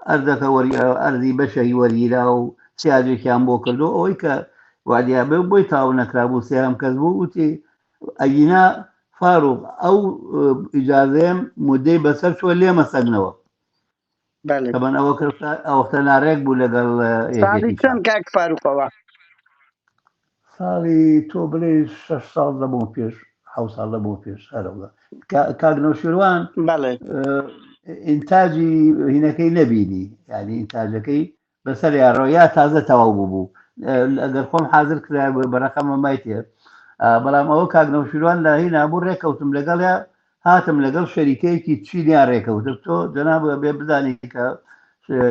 ئەرزەکە وەری ئەرزی بەشێکی وەرگیرا و سیاجێکیان بۆ کردو ئەوەی کە وادیا بێ بۆی تاو نەکرابوو سێهەم کەس بوو وتی ئەگینا فاروق ئەو ئیجازەیەم مدەی بەسەر چووە لێمە سەگنەوە.
بەڵێ.
تەبەن ئەوە کە ئەوەختە ناڕێک بوو لەگەڵ
ساڵی
یەکێتی
چەند کاک فاروقەوە؟
ساڵی تۆ بڵێ 6 ساڵ لەمەو پێش، 7 ساڵ لەمەو پێش هەرەوە کاک نەوشیروان
بەڵێ.
ئینتاجی هینەکەی نەبینی، یعنی ئینتاجەکەی بەسەر یاڕەوە یا تازە تەواو بوو، ئەگەر خۆم حاضر کرا بە ڕەقەمە مایتێ. بەڵام ئەوە کاک نەوشیروان لە هینا بوو، ڕێکەوتم لەگەڵیا، هاتم لەگەڵ شەریکەیەکی چینیان ڕێکەوتم. تۆ جەناب بێ بزانی کە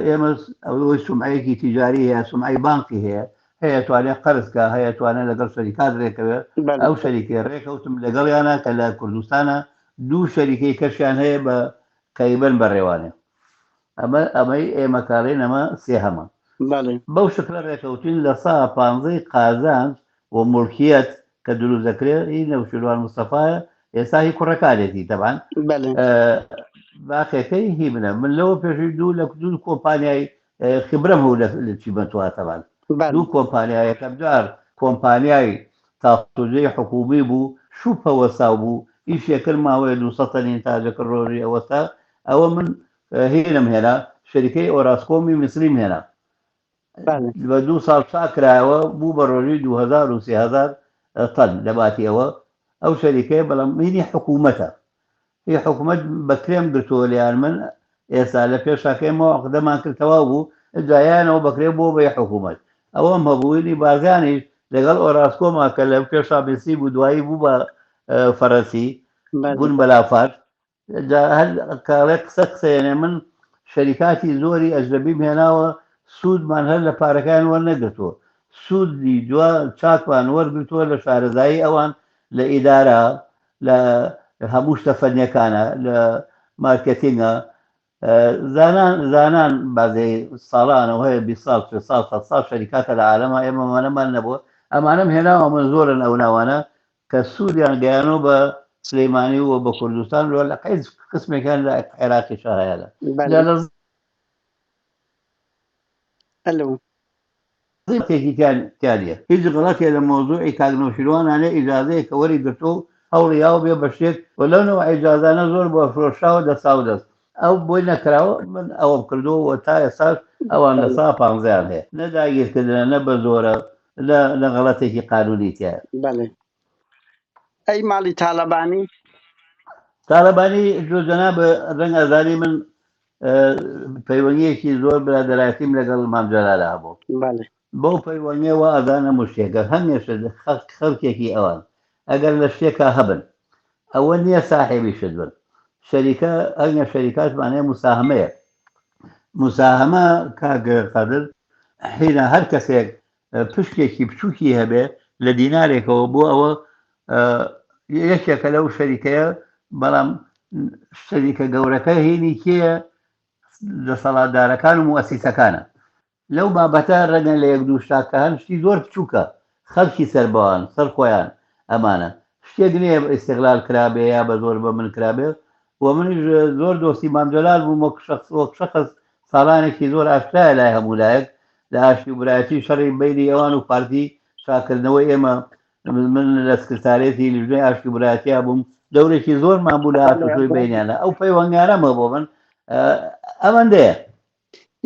ئێمە ئەوەی سومعەیەکی تیجاری هەیە، سومعەی بانقی هەیە، هەیە توانێت قەرزکە، هەیە توانێت لەگەڵ شەریکات ڕێکەوێت. ئەو شەریکەی ڕێکەوتم لەگەڵیانە کە لە کوردستانە دوو شەریکەی کەشیان هەیە بە قەیبەن بەڕێوانێ. ئەمە ئەمەی ئێمە کاڵێن ئەمە سێهەمە. بەو شکلە ڕێکەوتین لە سا پانزەی قازانج و مڵکیەت کە دروست دەکرێت هی نەوشیروان مستەفایە، ئێستا هی کوڕەکانێتی تەبان. باقیەکەی هی منە. من لەوە پێشووی دوو لە دوو کۆمپانیای خبرەم هەبوو لە چیمەنتووە تەبان. دوو کۆمپانیا، یەکەم جار کۆمپانیای تاسوجەی حکوومی بوو، شوپە وەستاو بوو، ئیشێ کرد ماوەیە 200 تەن ئینتاجە کرد ڕۆژی ئەوەستا. ئەوە من هینم هێنا، شەریکەی ئۆراسکۆمی میسریم هێنا. بە دوو ساڵ چاک کرایەوە، بوو بە ڕۆژی 2000 و 3000 تەن لە باتی ئەوە. ئەو شەریکەیە بەڵام هینی حکوومەتە، هی حکوومەت بە کرێم گرتووە لێیان. من ئێستا لە پێشاکەیمەوە عقدەمان کرد تەواو بوو، جایانەوە بەکرێ بۆ بە حکوومەت. ئەوەم هەبوو. هینی بارزانیش لەگەڵ ئۆراسکۆما کە لە پێشا میسری بوو، دوایی بوو بە فەرەنسی، بوون بە لافارج. جا هەر کاڵێ قسە قسەیەنێ، من شەریکاتی زۆری ئەجنەبیم هێناوە، سوودمان هەر لە پارەکان وەرنەگرتووە، سوودی دوا چاکمان وەرگرتووە لە شارەزایی ئەوان لە ئیدارە، لە هەموو شتە فەنیەکانە، لە مارکێتینگە. زانان زانان بازێ ساڵانەوە هەیە، 20 ساڵ، 40 ساڵ، 100 ساڵ شەریکاتە لە عالەمە، ئێمە ئەمانەمان نەبووە، ئەمانەم هێناوە من زۆرن ئەو ناوانە کە سوودیان گەیانەوە بە سلەیمانی و بە کوردستان و لە قەیس قسمێکیان لە عێراقیشا هەیە.
بەڵێ.
لە
ئەلو.
غەڵەتێکی تیا نییە، هیچ غەڵەتێ لە مەوزوعی کاک نەوشیروانانە. ئیجازەیە کە وەری گرتووە و هەوڵی یاوە بێ بە شتێک و لەو نەوع ئیجازانە زۆر بۆ فرۆشراوە دەستا و دەست، ئەو بۆی نەکراوە، من ئەوەم کردووە و تا ئێستاش ئەوان لە سا پانزەیان هەیە. نە داگیرکردنە، نە بە زۆرە، نە غەڵەتێکی قانونی تیایە.
بەڵێ. ئەی ماڵی تاڵەبانی؟
تاڵەبانی تۆ جەناب ڕەنگ ئەزانی من پەیوەندیەکی زۆر برادەرایەتیم لەگەڵ مام جەلالە هەبوو.
بەڵێ.
بەو پەیوەندیەوە ئەزانم و شتێکە هەمێشە خەڵکێکی ئەوان ئەگەر لە شتێکا هەبن ئەوە نییە ساحێبی شت بن. شەریکە ئەگەر شەریکاتمان هەیە مساهمەیە. مساهمە کاک قادر حینە هەر کەسێک پشکێکی بچووکی هەبێ لە دینارێکەوە بۆ ئەوە یەکێکە لەو شەریکەیە، بەڵام شەریکە گەورەکە هینی کێیە؟ دەسەڵاتدارەکان و موئەسیسەکانە. لەو بابەتە ڕەنگە لە یەک دوو شتا کە هەن شتی زۆر بچووکە، خەڵکی سەر بەوان سەر خۆیان ئەمانە شتێک نییە ئیستغلال کرابێ یا بە زۆر بە من کرابێ و منیش زۆر دۆستی مام جەلال بووم وەک شخص، وەک شخص ساڵانێکی زۆر ئاشکرایە لای هەموو لایەک لە ئاشتی و برایەتی شەڕی بەینی ئەوان و پارتی چاکردنەوەی ئێمە، من لە سکرتارێتی لیژنەی ئاشتی و برایەتیا بووم، دەورێکی زۆرمان بوو لە هاتوچۆی بەینیانە، ئەو پەیوەندیانەم هەبوو من ئەمەندەیە.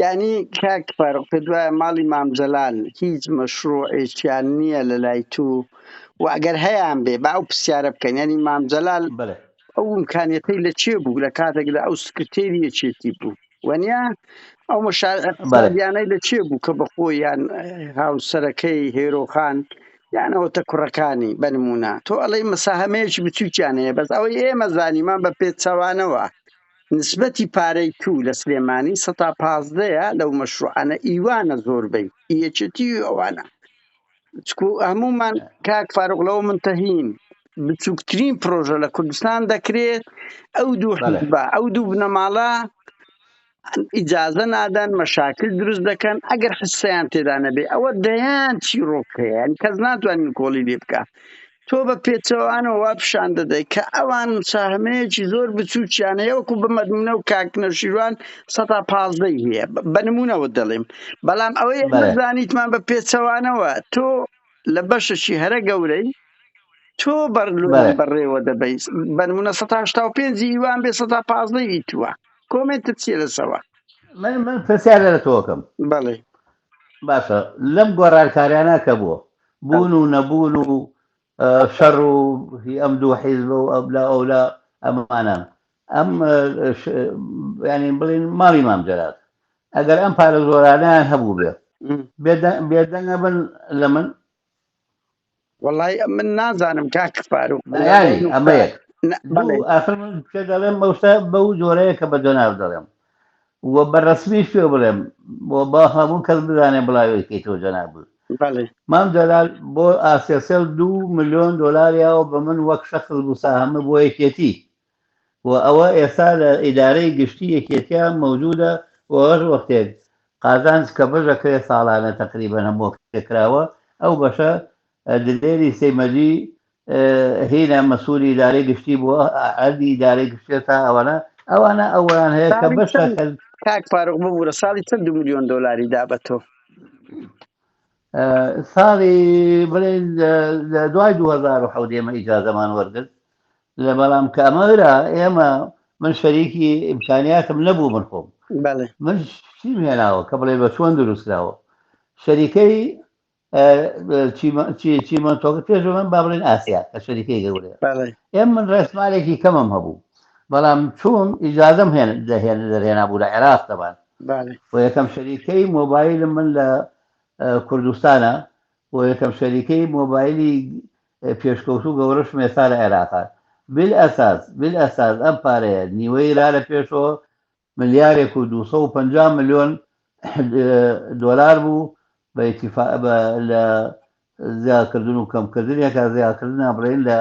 یعنی کاک فاروق پێت وایە ماڵی مام جەلال هیچ مەشروعێکیان نییە لە لای تو و ئەگەر هەیان بێ با ئەو پرسیارە بکەن، یعنی مام جەلال
بەڵێ.
ئەو ئیمکانیەتەی لە چێ بوو لە کاتێک لە ئەو سکرتێری یەکێتی بوو وەنیا ئەو مەشار
بەڵێ.
اقتصادیانەی لە چێ بوو کە بە خۆی یان هاوسەرەکەی هێرۆخان یان ئەوەتە کوڕەکانی بە نمونە تۆ ئەڵێی مساهەمەیەکی بچووکیان هەیە، بەس ئەوەی ئێمە زانیمان بە پێچەوانەوە نسبەتی پارەی تو لە سلێمانی سەتا پازدەیە لەو مەشروعانە ئیوانە زۆربەی یەکێتی ئەوانە چکو هەمومان کاک فاروق لەوە منتەهین بچووکترین پرۆژە لە کوردستان دەکرێت ئەو دوو
بەڵێ.
حیزبە ئەو دوو بنەماڵە. ئیجازە نادەن، مەشاکل دروست دەکەن ئەگەر حسەیان تێدا نەبێ. ئەوە دەیان چیرۆک هەیە، یعنی کەس ناتوانێت نکۆڵی لێ بکا. تۆ بە پێچەوانەوە وا پیشان دەدەی کە ئەوان مساهمەیەکی زۆر بچووکیان هەیە، وەکو بە مەدمونە و کاک نەوشیروان 15%ی هەیە، بە نمونەوە دەڵێم. بەڵام ئەوەی ئێمە
بەڵێ.
زانیتمان بە پێچەوانەوە تۆ لە بەشێکی هەرە گەورەی تۆ بەرلوان
بەڵێ.
بەڕێوە دەبەی، بە نمونە 85% ئیوان بێ 15%ی ئی تووە. کۆمێنتت چییە لەسەوە؟
من پرسیار لە تۆکەم.
بەڵێ.
باشە لەم گۆڕانکاریانە کە بووە بوون و نەبوون و شەڕ و هی ئەم دوو حیزبە و ئەم لا ئەولا ئەمانە ئەم ینی بڵین ماڵی مام جەلال ئەگەر ئەم پارە زۆرانیان هەبوو بێ بێدەنگە بن لە من.
وەڵای من نازانم کاک فاروق.
ینی ئەمە یەک دوو ئاخر من پێ دەڵێم ئەوسا بەو جۆرەیە کە بە جەناب دەڵێم و بە ڕەسمیش پێ بڵێم بۆ با هەموو کەس بزانێ بڵاوی کەیتەوە جەناب.
بەڵێ.
مام جەلال بۆ ئاسیاسێل 2 ملیۆن دۆلار یاوە بە من وەک شەخس مساهمە بۆ یەکێتی و ئەوە ئێستا لە ئیدارەی گشتی یەکێتیا مەوجودە و هەر وەختێک قازانج کە بەشەکرێ ساڵانە تەقریبەن هەموو وەختێک کراوە ئەو بەشە دلێری سەیمەجی هینە مەسوولی ئیدارەی گشتی بووە عەردی ئیدارەی گشتیە تا ئەوانە ئەوانە ئەوەیان هەیە کە
ساڵی
بەشە
چەند
کە
کاک فاروق ببوورە ساڵی چەند 2 ملیۆن دۆلاری دا بە تۆ؟
ساڵی بڵێن لە دوای 2007 ئێمە ئیجازەمان وەرگرت لە بەڵام کە ئەمەرا ئێمە من شەریکی ئیمکانیاتم نەبوو من خۆم
بەڵێ.
من چیم هێناوە کە بڵێ بە چۆن دروستکراوە شەریکەی چیمەنتۆکە پێش من با بڵێن ئاسیا کە شەریکەی گەورەیە
بەڵێ.
ئێم من ڕێسمالێکی کەمم هەبوو بەڵام چوون ئیجازەم هێن دەهێن دەرهێنا بوو لە عێراق دەبان
بەڵێ.
بۆ یەکەم شەریکەی مۆبایلم من لە کوردستانە بۆ یەکەم شەریکەی مۆبایلی پێشکەوتوو گەورەشم ئێستا لە عێراقە بالئەساس بالئەساس ئەم پارەیە نیوەی را لە پێشەوە ملیارێک و 250 ملیۆن دۆلار بوو بە ئیتیفا بە لە زیادکردن و کەمکردنێکە زیادکردنا بڵێن لە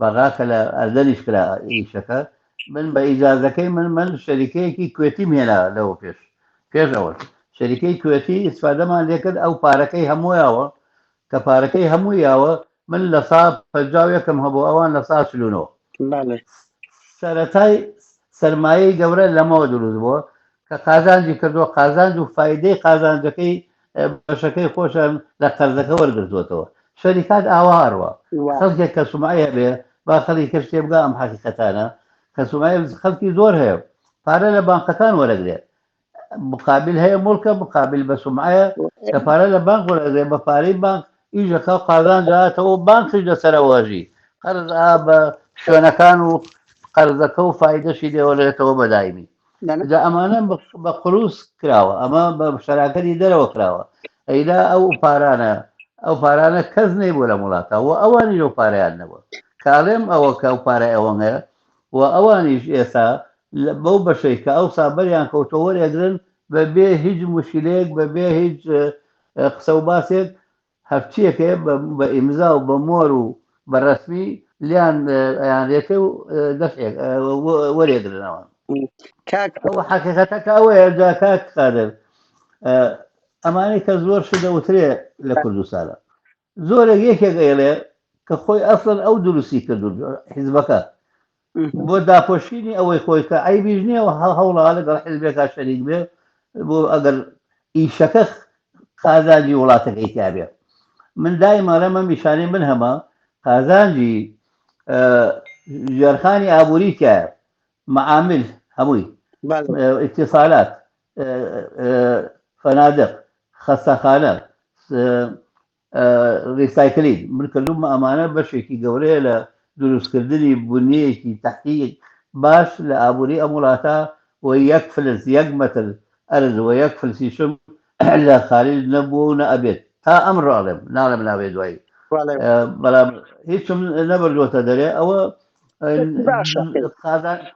بەغا کە لە ئەردەنیش کرا ئیشەکە من بە ئیجازەکەی من من شەریکەیەکی کوێتیم هێنا لەوە پێش پێش ئەوە شەریکەی کوێتی ئیسفادەمان لێکرد ئەو پارەکەی هەموویاوە کە پارەکەی هەموو یاوە من لە سا 51م هەبوو ئەوان لە سا 49.
بەڵێ.
سەرەتای سەرمایەی گەورە لەمەوە دروست بووە کە قازانجی کردووە قازانج و فایدەی قازانجەکەی بەشەکەی خۆشیان لە قەرزەکە وەرگرتووەتەوە شەریکات ئاوا ئەڕوا
وا.
خەڵکێک کە سومعەی هەبێ با خەڵکی کەش تێبگا ئەم حەقیقەتانە کە سومعەی خەڵکی زۆر هەیە پارە لە بانقەکان وەرەگرێ مقابل هەیە مڵکە مقابل بە سومعەیە کە پارە لە بانک وەرەگرێ بە پارەی بانک ئیشەکە و قازانج هاتەوە بانکیش لەسەرەوە ژی قەرز ئا بە شوێنەکان و قەرزەکە و فایدەشی لێوەرێتەوە بە دایمی جا ئەمانە بە قروس کراوە ئەمە بە شەراکەتی دەرەوە کراوە ئەیلا ئەو پارانە ئەو پارانە کەس نەیبوو لە وڵاتە و ئەوانی لەو پارەیان نەبوو کاڵێم ئەوە کە ئەو پارە ئەوەن هەیە و ئەوانیش ئێستا بەو بەشەی کە ئەوسا بەریان کەوتەوە وەرێگرن بە بێ هیچ مشکلەیەک بە بێ هیچ قسە و باسێک هەرچیەک هەیە بە ئیمزا و بە مۆر و بە ڕەسمی لیان ئەیانرێتێ و دەفعێک وەرێگرنەوە.
کاک
ئەو حەقیقەتەکە ئەوەیە جا کاک قادر ئەمانەی کە زۆر شت دەوترێ لە کوردستانە زۆرێک یەکێک ئەیڵێ کە خۆی ئەسڵەن ئەو دروستی کردو حیزبەکە بۆ داپۆشینی ئەوەی خۆی کە عەیبیش نییە و هەوڵا لەگەڵ حیزبێکا شەریک بێ بۆ ئەگەر ئیشەکە قازانجی وڵاتەکەی تیا بێ من دایمە ڕێمە میشانەی من هەمە قازانجی ژێرخانی ئابووری تایە معامل هەمووی اتصالات فنادق خەستەخانە ڕیسایکلین من کردوومە ئەمانە بەشێکی گەورەیە لە دروستکردنی بنیەیەکی تەحتی باش لە ئابووری ئەم وڵاتە و یەک فلس یەک مەتر ئەرز و یەک فلسیشم لە خارج نەبووە و نە ئەبێت تا ئەمڕۆ ئەڵێم ناڵێم نابێ دوایی بەڵام هیچم نەبردووەتە دەرێ ئەوە
باشە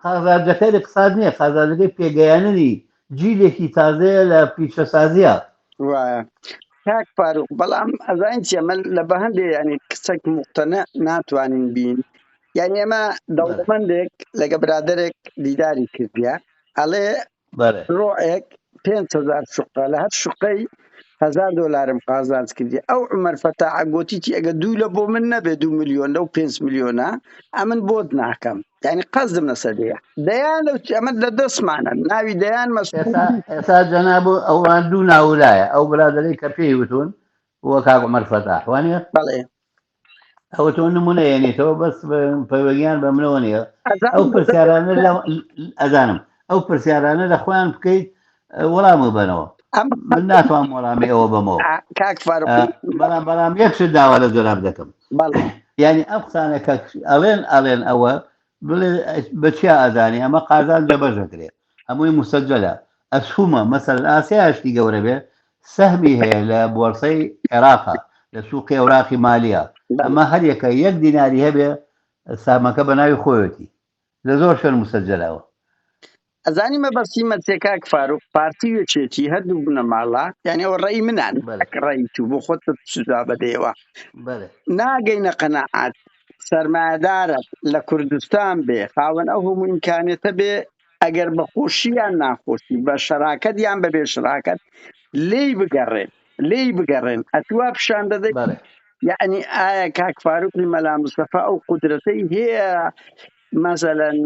قازانجەکەی اقتصاد نییە قازانجەکەی پێگەیاننی جیلێکی تازەیە لە پیشەسازیە.
وایە کاک فاروق بەڵام ئەزانین چیە من لە بە هەندێ ینی کچەک مقتەنە ناتوانین بین یعنی ئێمە دەوڵەمەندێک لەگە برادێک دیداری کردە ئەڵێ
بەڵێ.
مەشروعێک 5000 شوقە لە هەر شوقەی 1000 دۆلارم قازانج کردی ئەو عومەر فەتاحە گۆتیتی ئەگە دوو لە بۆ من نەبێ 2 ملیۆن لەو 5 ملیۆنە ئەمن بۆت ناکەم یعنی قەزم لەسەر دەیە دەیان لەو ئەمە لە دەستمانە ناوی دەیان مەسئول
ئێستا ئێستا جەناب و ئەوان دوو ناولایە ئەو برادەرەی کە پێی وتون وە کاک عومەر فەتاح وانە
بەڵێ
ئەوە تۆ نمونە یەنیتەوە بەس پەیوەنیان بە منەوە نییە ئەو
ئەزانم
پرسیارانە لە ئەزانم ئەو پرسیارانە لە خۆیان بکەیت وەڵامە بەنەوە
ئەم
من ناتوانم وەڵامی ئەوە بەمەوە
کاک فاروق
بەڵام بەڵام یەک شت داوا لە جەناب دەکەم
بەڵێ
یعنی ئەم قسانە کە ئەڵێن ئەڵێن ئەوە بڵێ بە چیا ئەزانی ئەمە قازان جەبەش دەکرێ هەمووی مسەجەلە ئەسهومە مەسەلەن ئاسیا شتی گەورە بێ سەهمی هەیە لە بۆرسەی عێراقا لە سوقی ئەوراقی مالیە
بەڵێ
ئەمە هەریەکە یەک دیناری هەبێ سامەکە بە ناوی خۆیەتی لە زۆر شوێن مسەجەلەوە.
ئەزانی مەبەستی مەچێ کاک فاروق پارتی و یەکێتی هەردوو بنەماڵە یعنی ئەوە ڕێی منان
بەلێ
نەک ڕێی تو بۆ خۆت سودا بەدەیەوە
بەلێ
ناگەینە قەناعەت سەرمایەدارە لە کوردستان بێ خاوەن ئەو هەموو ئیمکانێتە بێ ئەگەر بە خۆشی یان ناخۆشی بە شەراکەت یان بە بێ شراکەت لێی بگەڕێن لێی بگەڕێن ئەتوا پیشان دەدەی
بەڵێ
یعنی ئایا کاک فاروقی مەلا مستەفا ئەو قودرەتەی هەیە مەسەلەن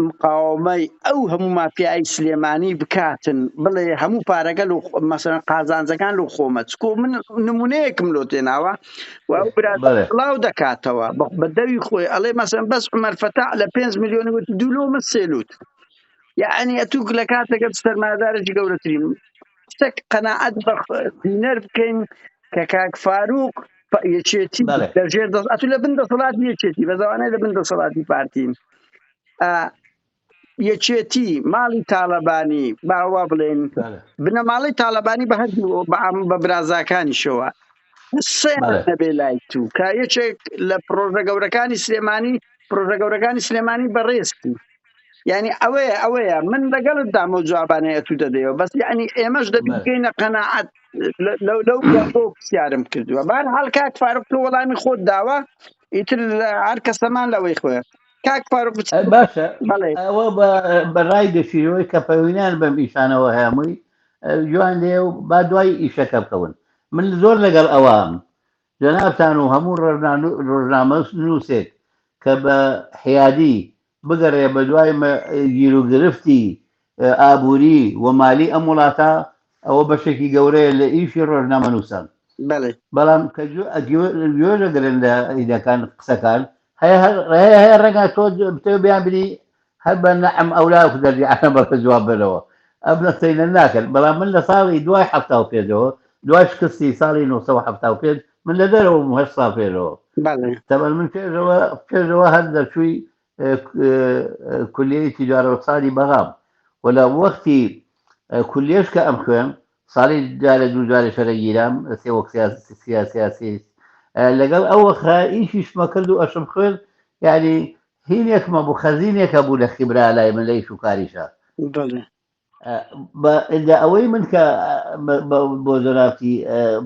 مقاومەی ئەو هەموو مافیای سلێمانی بکاتن بڵێ هەموو پارەکە لۆ مەسەلەن قازانجەکان لۆ خۆمە چکۆ من نمونەیەکم لۆ تێناوە و ئەو برادەر
بەڵێ
بڵاو دەکاتەوە بە دەوی خۆی ئەڵێ مەسەلەن بەس عومەر فەتاح لە 5 ملیۆن وتی دوو لۆ من سێ لوت یعنی ئەتوو لە کاتێکە سەرمایەدارێکی گەورەترین شتێک قەناعەت بە بینەر بکەین کە کاک فاروق یەکێتی
بەڵێ
لەژێر دەست ئەتو لە بن دەسەڵاتی یەکێتی بەزەوانەی لە بن دەسەڵاتی پارتین یەکێتی ماڵی تاالبانی باوا بڵێن
بەڵێ
بنەماڵەی تاالبانی بە هەردوو بە عام- بە برازاکانیشەوە سیان
بەڵێ
نەبێ لای تو کە یەکێک لە پرۆژە گەورەکانی سلێمانی پرۆژە گەورەکانی سلێمانی بەڕێزتی یعنی ئەوەیە ئەوەیە من لەگەڵت دامە و جوابانەیە تو دەدەیەوە بەس یعنی ئێمەش دەبی
بەڵێ
بگەینە قەناعەت لەو لەو بۆ پرسیارم کردووە بار حاڵ کاک فاروق تۆ وەڵامی خۆت داوە ئیتر هەر کەسەمان لەوەی خۆیە کاک فاروق بچ
باشە
بەڵێ
ئەوە بە ڕای گشتیەوەی کە پەیوەنیان بەم ئیشانەوە هەیە هەمووی جوان لێ و با دوای ئیشەکە بکەون من زۆر لەگەڵ ئەوام جەنابتان و هەموو ڕۆژنامە نووسێک کە بە حیادی بگەڕێ بە دوای گیروگرفتی ئابووری و مالی ئەم وڵاتە ئەوە بەشێکی گەورەیە لە ئیشی ڕۆژنامەنووسان.
بەڵێ.
بەڵام کە گوێ دەگرن لە هینەکان قسەکان هەیە هەیە هەیە ڕەنگە تۆ بتەوێ بیان بینی هەر بە نەعم ئەولا دەردی عەرەب بەڵێ جواب بەرەوە ئەم نەستەینە ناکەن بەڵام من لە ساڵی دوای 75ەوە دوای شکستی ساڵی 975 من لە دەرەوە بووم 8 ساڵ پێشەوە
بەڵێ.
تەبەن من پێشەوە پێشەوە هەر دەرچووی کولیەی تیجارە و اقتصادی بەغام و لە وەختی کولیەش کە ئەم خوێن ساڵی جارێ دوو جارێ شەرە گیرام سێ وەک سیاسی لەگەڵ ئەو وەخە ئیشیشمە کرد و ئەشم خوێن یعنی هینێکمە بوو خەزینێک هەبوو لە خیبرا لای من لە ئیش و کاریشە
بەڵێ.
ئینجا ئەوەی من کە بۆ جەنابتی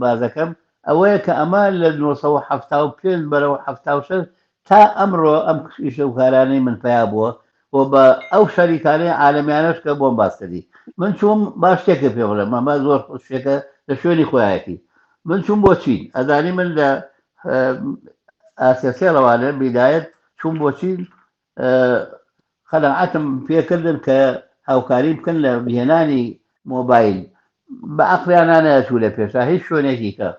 بازەکەم ئەوەیە کە ئەمە لە 975 بەرەو 76 تا ئەمڕۆ ئەم ئیشە و کارانەی من پیا بووە و بە ئەو شەریکانەی عالەمیانەش کە بۆم باس کردی من چووم با شتێکە پێ بڵێم ئەمە زۆر شتێکە لە شوێنی خۆیەتی من چووم بۆ چین ئەزانی من لە ئاسیا سێڵەوانە بیدایەت چووم بۆ چین قەناعەتم پێکردن کە هاوکاریم بکەن لە هێنانی مۆبایل بە عەقڵیان نایەچوو لە پێشا هیچ شوێنێکی کە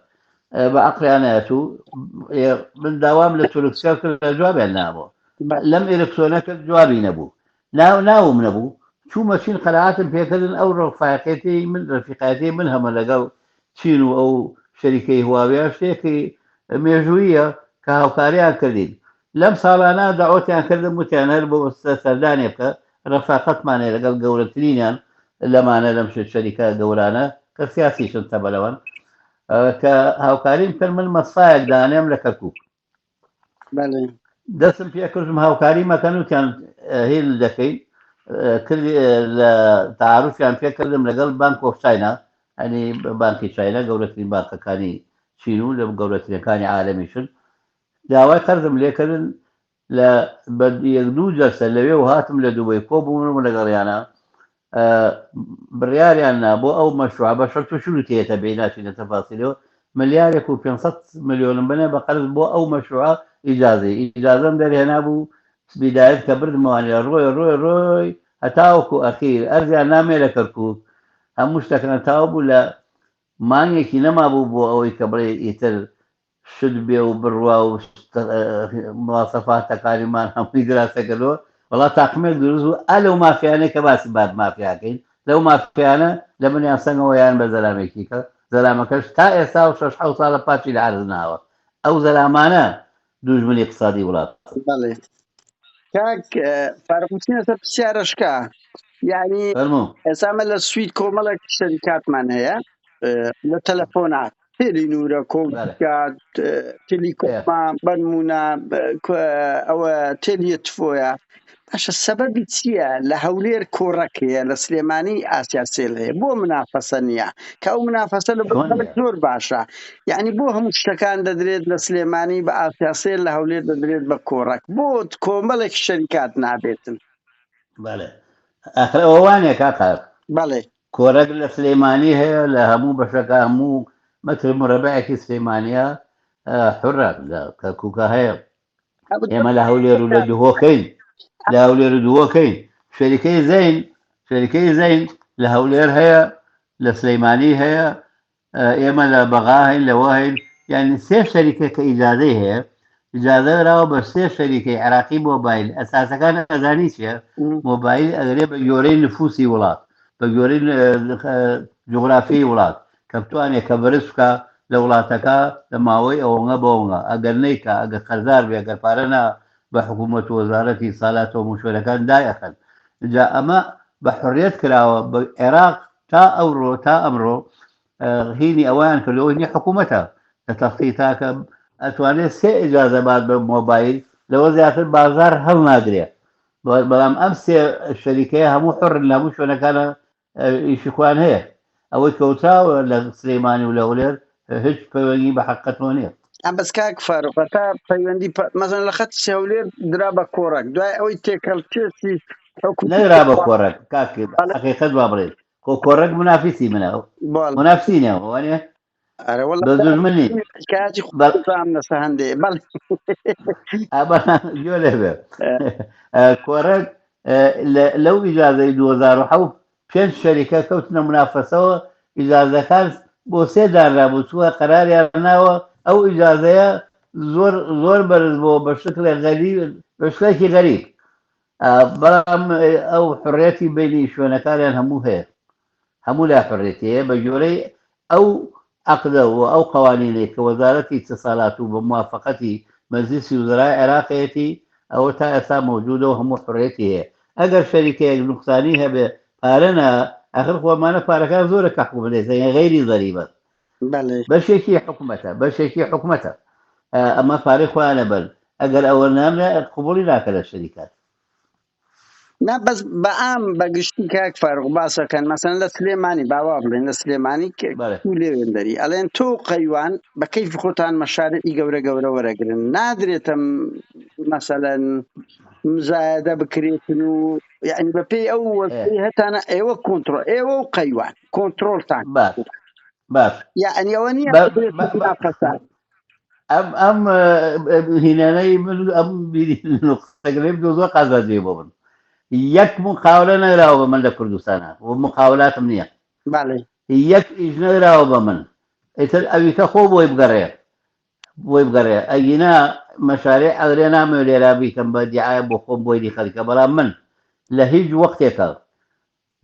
بە عەقڵیان نایەچوو من داوام لە تورکسیا کرد لە جوابیان نابوو لەم ئێرکسۆنە کرد جوابی نەبوو ناو ناوم نەبوو چوومە چین قەناعەتم پێکردن ئەو ڕفاقەتی من ڕفیقایەتی من هەمە لەگەڵ چین و ئەو شەریکەی هواویە شتێکی مێژوویە کە هاوکاریان کردین لەم ساڵانە دەعوەتیان کردم وتیان هەر بۆ سەردانێ بکە ڕەفاقەتمان هەیە لەگەڵ گەورەترینیان لەمانە لەم شەریکە گەورانە کە سیاسیشن تەبەلەوەن کە هاوکاریم بکەن من مەسفایەک دانێم لە کەرکوک
بەڵێ
دەستم پێکردم هاوکاری مەکەن وتیان هیل دەکەین کرد لە تعارفیان پێکردم لەگەڵ بانک ئۆف چاینا ئەنی بانکی چاینا گەورەترین بانکەکانی چین و لە گەورەترینەکانی عالەمیشن داوای قەرزم لێکردن لە بە یەک دوو جەلسە لەوێ و هاتم لە دوبەی کۆبوومەوە لەگەڵیانا. بڕیاریان نا بۆ ئەو مەشروعە بە شەرت و شروتێ یەتە بێ ناچینە تەفاسیلەوە ملیارێک و 500 ملیۆنم بنێ بە قەرز بۆ ئەو مەشروعە ئیجازەی ئیجازەم دەرهێنابوو بیدایەت کە بردمەوانی ڕۆی ڕۆی ڕۆی هەتاوەکو ئەخیر ئەرزیان نامێ لە کەرکوک هەموو شتەکان تاو بوو لە مانگێکی نەمابوو بۆ ئەوەی کە بڵێ ئیتر شت بێ و بڕوا و مواسەفاتەکانیمان هەمووی دراسە کردووە وەڵا تاقمێک دروست بوو ئا لەو مافیانەی کە باسی باب مافیاکەین لەو مافیانە لە منیان سەنگەوە یان بە زەلامێکی کە زەلامەکەش تا ئێستا و شەش حەوت ساڵە پاچی لە عەرز ناوە ئەو زەلامانە دوژمنی اقتصادی وڵات.
بەڵێ کاک فاروق بچینە سەر پرسیارەشکە یعنی
فەرموو.
ئێستا ئەمە لە سوید کۆمەڵێک شەریکاتمان هەیە لە تەلەفۆنات تێلی نورە کۆمکا تێلیکۆما بەنمونە ئەوە تێلیە تفۆیە باشە سەبەبی چییە لە هەولێر کۆڕەک هەیە لە سلێمانی ئاسیا سێل هەیە بۆ منافەسە نییە کە ئەو منافەسە لە زۆر باشە یعنی بۆ هەموو شتەکان دەدرێت لە سلێمانی بە ئاسیا سێل لە هەولێر دەدرێت بە کۆڕەک بۆ کۆمەڵێک شەریکات نابێتن
بەڵێ ئەخر ئەوە وانە کاکە
بەڵێ
کۆرەک لە سلێمانی هەیە لە هەموو بەشەکە هەموو مەتر مرەبعێکی سلێمانە حڕە لە کەرکووکە هەیە ئێمە لە هەولێر و لە دهۆکەین لە هەولێر و دهۆکەین شەریکەی زین شەریکەی زین لە هەولێر هەیە لە سلەیمانی هەیە ئێمە لە بەغا هەین لەوە هەین یعنی سێ شەریکە کە ئیجازەی هەیە ئیجازە راوە بە سێ شەریکەی عراقی مۆبایل ئەساسەکان ئەزانی چیە مۆبایل ئەگرێ بە گۆرەی نفوسی وڵات بە گۆرەی جوگرافی وڵات کە بتوانێت کە بەرز بکا لە وڵاتەکە لە ماوەی ئەوەنگە بەوەنگە ئەگەر نەیکا ئەگەر قەرزار بێ ئەگەر پارە نا بە حکوومەت و وەزارەتی سالات و موشوەرەکان دایئەخەن جا ئەمە بە حڕیەت کراوە بە عێراق تا ئەوڕۆ تا ئەمڕۆ هینی ئەوەیان کردەوە هینی حکوومەتە لە تەختی تاکە ئەتوانێت سێ ئیجازە بات بە مۆبایل لەوە زیاتر بازار هەڵناگرێ بەڵام ئەم سێ شەریکەیە هەموو حڕن لە هەموو شوێنەکانە ئیشی خۆیان هەیە ئەوەی کەوتراوە لە سلەیمانی و لە هەولێر هیچ پەیوەندی بە حەقیقەتەوە نییە.
بەس کاک فاروق هەتا پەیوەندی مەزن لە خەتی هەولێر درا بە کۆڕەک دوای ئەوەی تێکەڵ کێسی حکومی
نەدرا بە کۆڕەک کاک حەقیقەت با بڵێ خۆ کۆڕەک منافیسی منە منافسی نییە وانە
ئەرە وەڵا
بە دوژمن نین
کاتی
بە-
خۆم لەسە هەندێ بەڵێ
ئەمە گوێ لێ بێ کۆڕەک لەو ئیجازەی 2007 پێنج شەریکە کەوتنە منافەسەوە ئیجازەکان بۆ سێ دانرابوو چووە قەراریان ناوە ئەو ئیجازەیە زۆر زۆر بەرز بۆ بە شکلێ غەریب بە شکلێکی غەریب بەڵام ئەو حڕێتی بینی شوێنەکانیان هەموو هەیە هەموو لا حڕێتی هەیە بە جۆرەی ئەو عەقدە و ئەو قەوانینەی کە وەزارەتی اتصالات و بە موافەقەتی مەجلیسی وزەرای عێراقەیەتی ئەوە تا ئێستا مەوجودە و هەموو حڕێتی هەیە ئەگەر شەریکەیەک نوقسانی هەبێ پارە نا ئەخر خۆ ئەمانە پارەکان زۆرە کە حکومەت دەیسەنێ غەیری زەریبە
بەڵێ.
بەشێکی حکومەتە بەشێکی حکومەتە ئەمە پارەی خۆیانە بەن ئەگەر ئەوە نامرێ قبوڵی ناکە لە شەریکات.
نا بەس بە عام بە گشتی کاک فاروق باسەکەن مەسەن لە سلێمانی با وا بڵێن لە سلێمانی
بەڵێ.
تو لێوێندەری ئەڵێن تۆ و قەیوان بە کەیفی خۆتان مەشارعی گەورە گەورە وەرەگرن نادرێتە مەسەلەن مزایەدە بکرێتن و یعنی بە پێی ئەو وەزعەی هەتانە ئێوە کۆنترۆل ئێوە و قەیوان کۆنترۆلتان
باش باش
یعنی ئەوە نییە
بە
بدرێتە
بە بە
منافەسە
ئەم ئەم هینانەی من ئەم بیری قسەکردنەی من زۆر قازانجی بۆ من یەک مقاولە نەراوە بە من لە کوردستانە و مقاولاتم نییە
بەڵێ
یەک ئیش نەراوە بە من ئیتر ئەویکە خۆ بۆی بگەڕێ بۆی بگەڕێ ئەگینا مەشارێ ئەگرێ نامەوێ لێرا بیکەم بە دیعایە بۆ خۆم بۆی دی خەلکە بەڵام من لە هیچ وەختێکە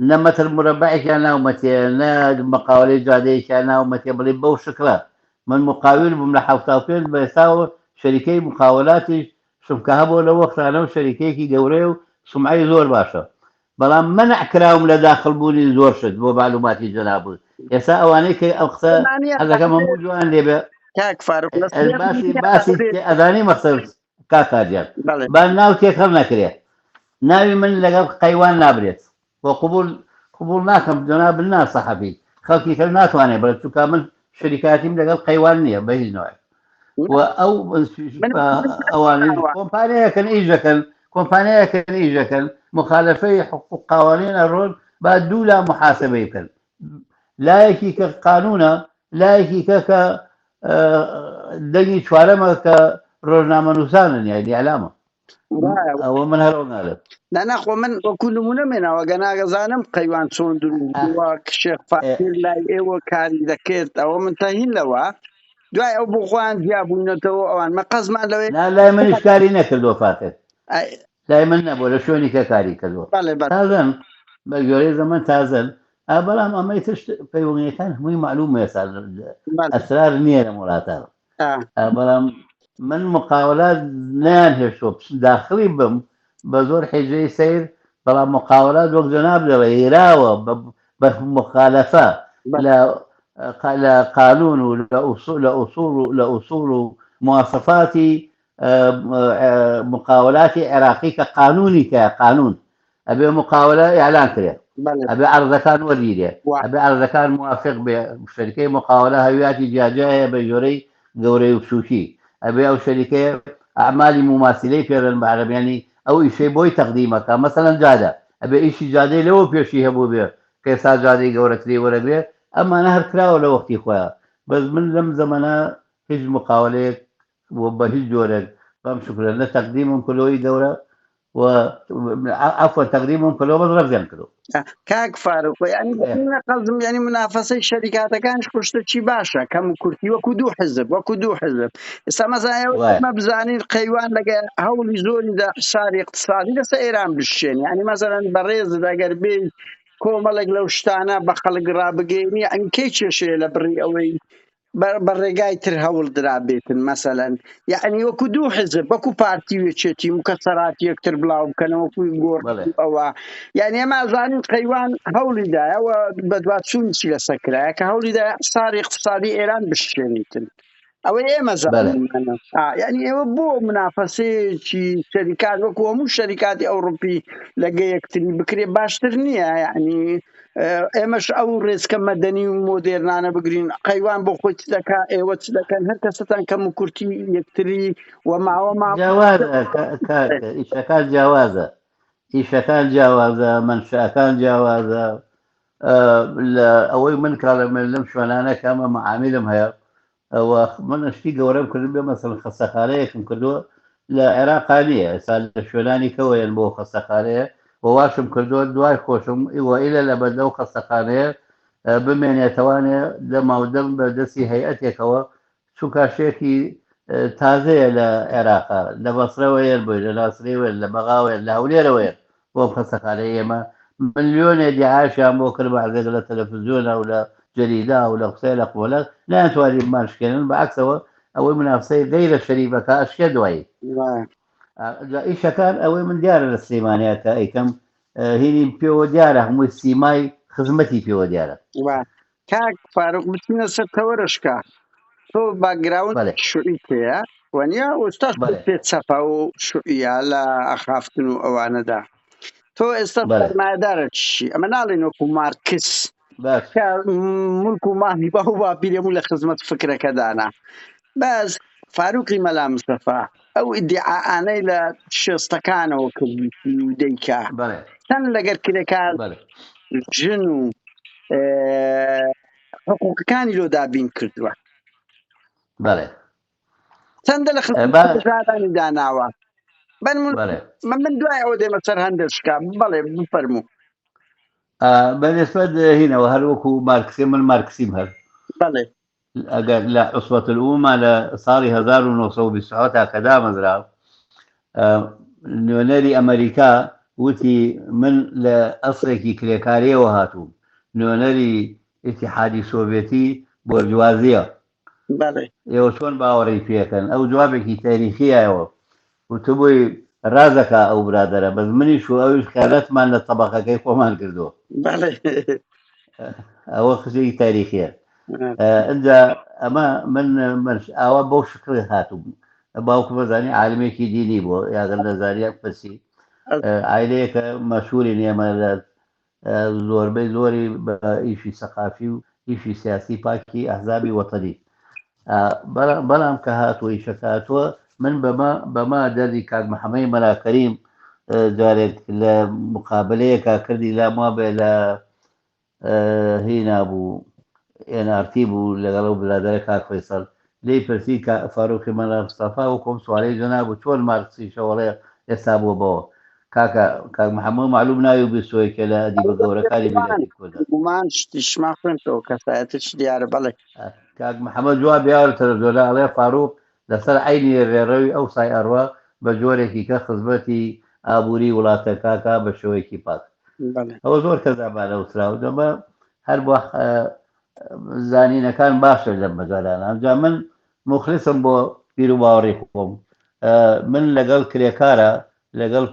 نە مەتر مورەبەعێکیان ناومەتێ نە مقاولەی جادەیەکیان ناومەتێ بڵێ بەو شکڵە من مقاول بووم لە 75 بە ئێستاوە شەریکەی مقاولاتیش شمکە هەبووە لەو وەختانە و شەریکەیەکی گەورەیە و سومعەی زۆر باشە بەڵام مەنع کراوم لە داخل بوونی زۆر شت بۆ معلوماتی جەناب ئێستا ئەوانەی کە ئەو قسە
سلێمانییە
حەزەکەم هەموو جوان لێبێ
کاک فاروق لە
باسی
سلێمانییە
باسی ئەزانی مەخسەر کاک کاجان
بەڵێ
با ناو تێکەڵ نەکرێ ناوی من لەگەڵ قەیوان نابرێت و قبول قبول ناکەم جەناب نا سەحەفی خەڵکی تر ناتوانێت بڵێت چونکە من شریکاتیم لەگەڵ قەیوان نییە بە هیچ نوعێک و ئەو
من
ئەوانەی کۆمپانیایەکەن ئیش دەکەن کۆمپانیایەکەن ئیش دەکەن مخالفەی حقوق قوانین ئەڕۆن با دوو لا محاسبەی بکەن لایەکی کە قانونە لایەکی کە کە دەنگی چوارەمە کە ڕۆژنامەنووسانن یانی ئیعلامە ئەوە من هەر نالێت
نا خۆ من وەکو نمونە مێناوە گەناگەزانم قەیوان چۆن دروست بووە شێخ فاکر لای ئێوە کاری دەکرد ئەوە من تەهین لەوە دوای ئەو بۆ خۆیان جیابوونەتەوە ئەوان مە قەزمان لەوێ
نا لای منیش کاری نەکردووە فاکر لای من نەبوو لە شوێنی کە کاری کردووە تازن بە گوێرەی زەمەن تازن بەڵام ئەمەی تشت پەیوەندیەکان هەمووی معلومە ئێستا ئەسرار نییە لەم وڵاتە بەڵام من مقاولات نیان هێشتوە داخلی بم بە زۆر حیجەی سیر بەڵام مقاولات وەک جەناب دەڵێ هێراوە بە مخالفە لە لە قانون و لە ئوسول لە ئوسول و لە ئوسول و مواصفاتی مقاولاتی عێراقی کە قانونی کە قانون ئەبێ مقاولە ئیعلان کرێ ئەبێ عەرزەکان وەرگیرێ ئەبێ عەرزەکان موافق بێ شەریکەی مقاولە هەویاتی جیاجیا هەیە بە جۆرەی گەورەی و بچووکی ئەبێ ئەو شەریکەیە ئەعمالی موماسیلەی پێڵێن بە عەرەب یانی ئەو ئیشەی بۆی تەقدیمەکە مەسەلەن جادە ئەبێ ئیشی جادەی لەوە پێشی هەبوو بێ کە ئێستا جادەی گەورەتری وەرەگرێ ئەمانە هەر کراوە لە وەختی خۆیان بەس من لەم زەمەنە هیچ مقاولەیەک و بە هیچ جۆرێک بەم شکلە نە تەقدیمم کردەوەی گەورە و عفوا تەقدیمم کردەوە بەس ڕەفزیان کردەوە.
کاک فاروق یعنی قەزم یعنی منافەسەی شەریکاتەکانش خوشتە چی باشە کەم و کورتی وەکو دوو حزب وەکو دوو حزب ئێستا مەزایە مە بزانین قەیوان لەگە هەوڵی زۆری دا حساری اقتصادی لەسەر ئێران بشێن یعنی مەزەرەن بەڕێز ئەگەر بێ کۆمەڵێک لەو شتانە بە خەڵک ڕابگەێنی یعنی کەی کێشەیە لە بڕی ئەوەی بە ڕێگای تر هەوڵ درابێتن مەسەلەن یعنی وەکو دوو حزب وەکو پارتی و یەکێتی مکەسەرات یەکتر بڵاو بکەنەوە وەکو گۆڕ ئەوە یعنی ئێمە ئەزانین قەیوان هەوڵی دایە و بەدواچوونیشی لەسەر کرایە کە هەوڵی دایە حساری اقتصادی ئێران بشکێنیتن ئەوەی ئێمە زانیمانە یعنی ئێوە بۆ منافەسەیەکی شەریکات وەکو هەموو شەریکاتی ئەوڕوپی لەگە یەکتری بکرێ باشتر نییە یعنی ئێمەش ئەو ڕێچکە مەدەنی و مۆدێرنانە بگرین قەیوان بۆ خۆی چ دەکا ئێوە چ دەکەن هەر کەسەتان کەم و کورتی یەکتری و ماوە ماوە
جیاوازە کاکە ئیشەکان جیاوازە ئیشەکان جیاوازە مەنشەکان جیاوازە لە ئەوەی من کاڵە من لەم شوێنانە کەمە معامیلم هەیە ئەوە من شتی گەورەم کرد بێ مەسەڵەن خەستەخانەیەکم کردووە لە عێراقا نییە ئێستا لە شوێنانی کەوەیەن بۆ خەستەخانەیە و واشم کردووە دوای خۆشم ئیوە ئیلە لە بەردەو خەستەخانەیە بمێنێتەوانێ دەماودەم بە دەستی هەیئەتێکەوە چونکە شتێکی تازەیە لە عێراقا لە بەسرەوەیەن بۆی لە ناسریەوەیەن لە بەغاوەیەن لە هەولێرەوەیەن بۆ ئەم خەستەخانەی ئێمە ملیۆنێ دیعایەشیان بۆ کرد بەعزێک لە تەلەفزیۆنا و لە جەریدا و لە قسەی لە قۆلە نەیانتوانی بمانشکێنن بە عەکسەوە ئەوەی منافسەی غەیرە شەریفەکە ئەشکێ دوایی جا ئیشەکان ئەوەی من دیارە لە سلێمانیا کە ئەیکەم هینی پێوە دیارە هەمووی سیمای خزمەتی پێوە دیارە.
کاک فاروق بچینە سەر تەوەرەشکە تۆ باکگراوند
بەڵێ.
شوعی تێیە وەنیە ئوستاش
بەڵێ.
پێ چەپە و شوعیە لە ئاخافتن و ئەوانەدا تۆ ئێستا
بەڵێ.
سەرمایەدارە چی ئەمە ناڵێن وەکو مارکس
باش.
کە ملک و ماڵی باو و باپیرێم و لە خزمەت فکرەکەدانا بەس فاروقی مەلا مستەفا ئەو ئیدیعاانەی لە شێستەکانەوە کردی و دەیکا
بەڵێ.
چەند لەگەر کرێکار
بەڵێ.
ژن و حقوقەکانی لۆ دابین کردووە
بەڵێ
چەندە لە خزمەتانی داناوە بەن من من دوای ئەوە دێمە سەر هەندێک شکا بەڵێ بفەرموو
بەنسبەت هینەوە هەر وەکو مارکسی من مارکسیم هەر
بەڵێ
ئەگەر لە عوسبەت الئومە لە ساڵی 1927 تا کە دامەزرا نوێنەری ئەمریکا وتی من لە ئەسڵێکی کرێکاریەوە هاتووم نوێنەری ئیتیحادی سۆڤێتی بۆرجوازیە
بەڵێ
ئێوە چۆن باوەڕی پێکەن ئەو جوابێکی تاریخیایەوە وتبووی ڕازەکا ئەو برادەرە بەس منیش و ئەویش خیانەتمان لە تەبەقەکەی خۆمان کردووە.
بەڵێ.
ئەوە قسەی تاریخیە. ئینجا ئەمە من من ئاوا بەو شکڵی هاتووم. باوکم ئەزانی عالمێکی دینی بووە یاگەر نەزانی پرسی عایلەیەکە مەشهورین ئێمە لە زۆربەی زۆری بە ئیشی سەقافی و ئیشی سیاسی پاکی ئەحزابی وەتەنی بەڵام کە هاتووە ئیشەکە هاتووە من بەمە بەمە دەردی کاک محەمەی مەلا کەریم جارێک لە مقابلەیەکا کردی لام وابێ لە هینا بوو ئێن ئار تی بوو لەگەڵ ئەو برادەرە کاک فەیسەڵ لێی پرسی کا فاروقی مەلا مستەفا وەکو ئەم سوالەی جەنابت چۆن مارکسی شەوەڵێ ئێستا بووە بەوە کاکە کاک محەممەد مەعلوم ناوی بیستووە یەکێ لە ئەدیبە گەورەکانی میللەتی کوردە.
بێگومان شتیشمان خوێندەوە کەسایەتێکی دیارە بەڵێ.
کاک محەممەد جواب یاوە تەلەفزیۆنە ئەڵێ فاروق لەسەر عەینی ڕێڕەوی ئەوسای ئەڕوا بە جۆرێکی کە خزمەتی ئابووری وڵاتەکە کا بە شێوەیەکی پاک.
بەڵێ.
ئەوە زۆر کەس ئەمانە وتراوە دەمە هەر بۆ زانینەکان باشە لەم مەجالانە. ئەمجا من موخلیسم بۆ بیروباوەڕی خۆم. من لەگەڵ کرێکارە لەگەڵ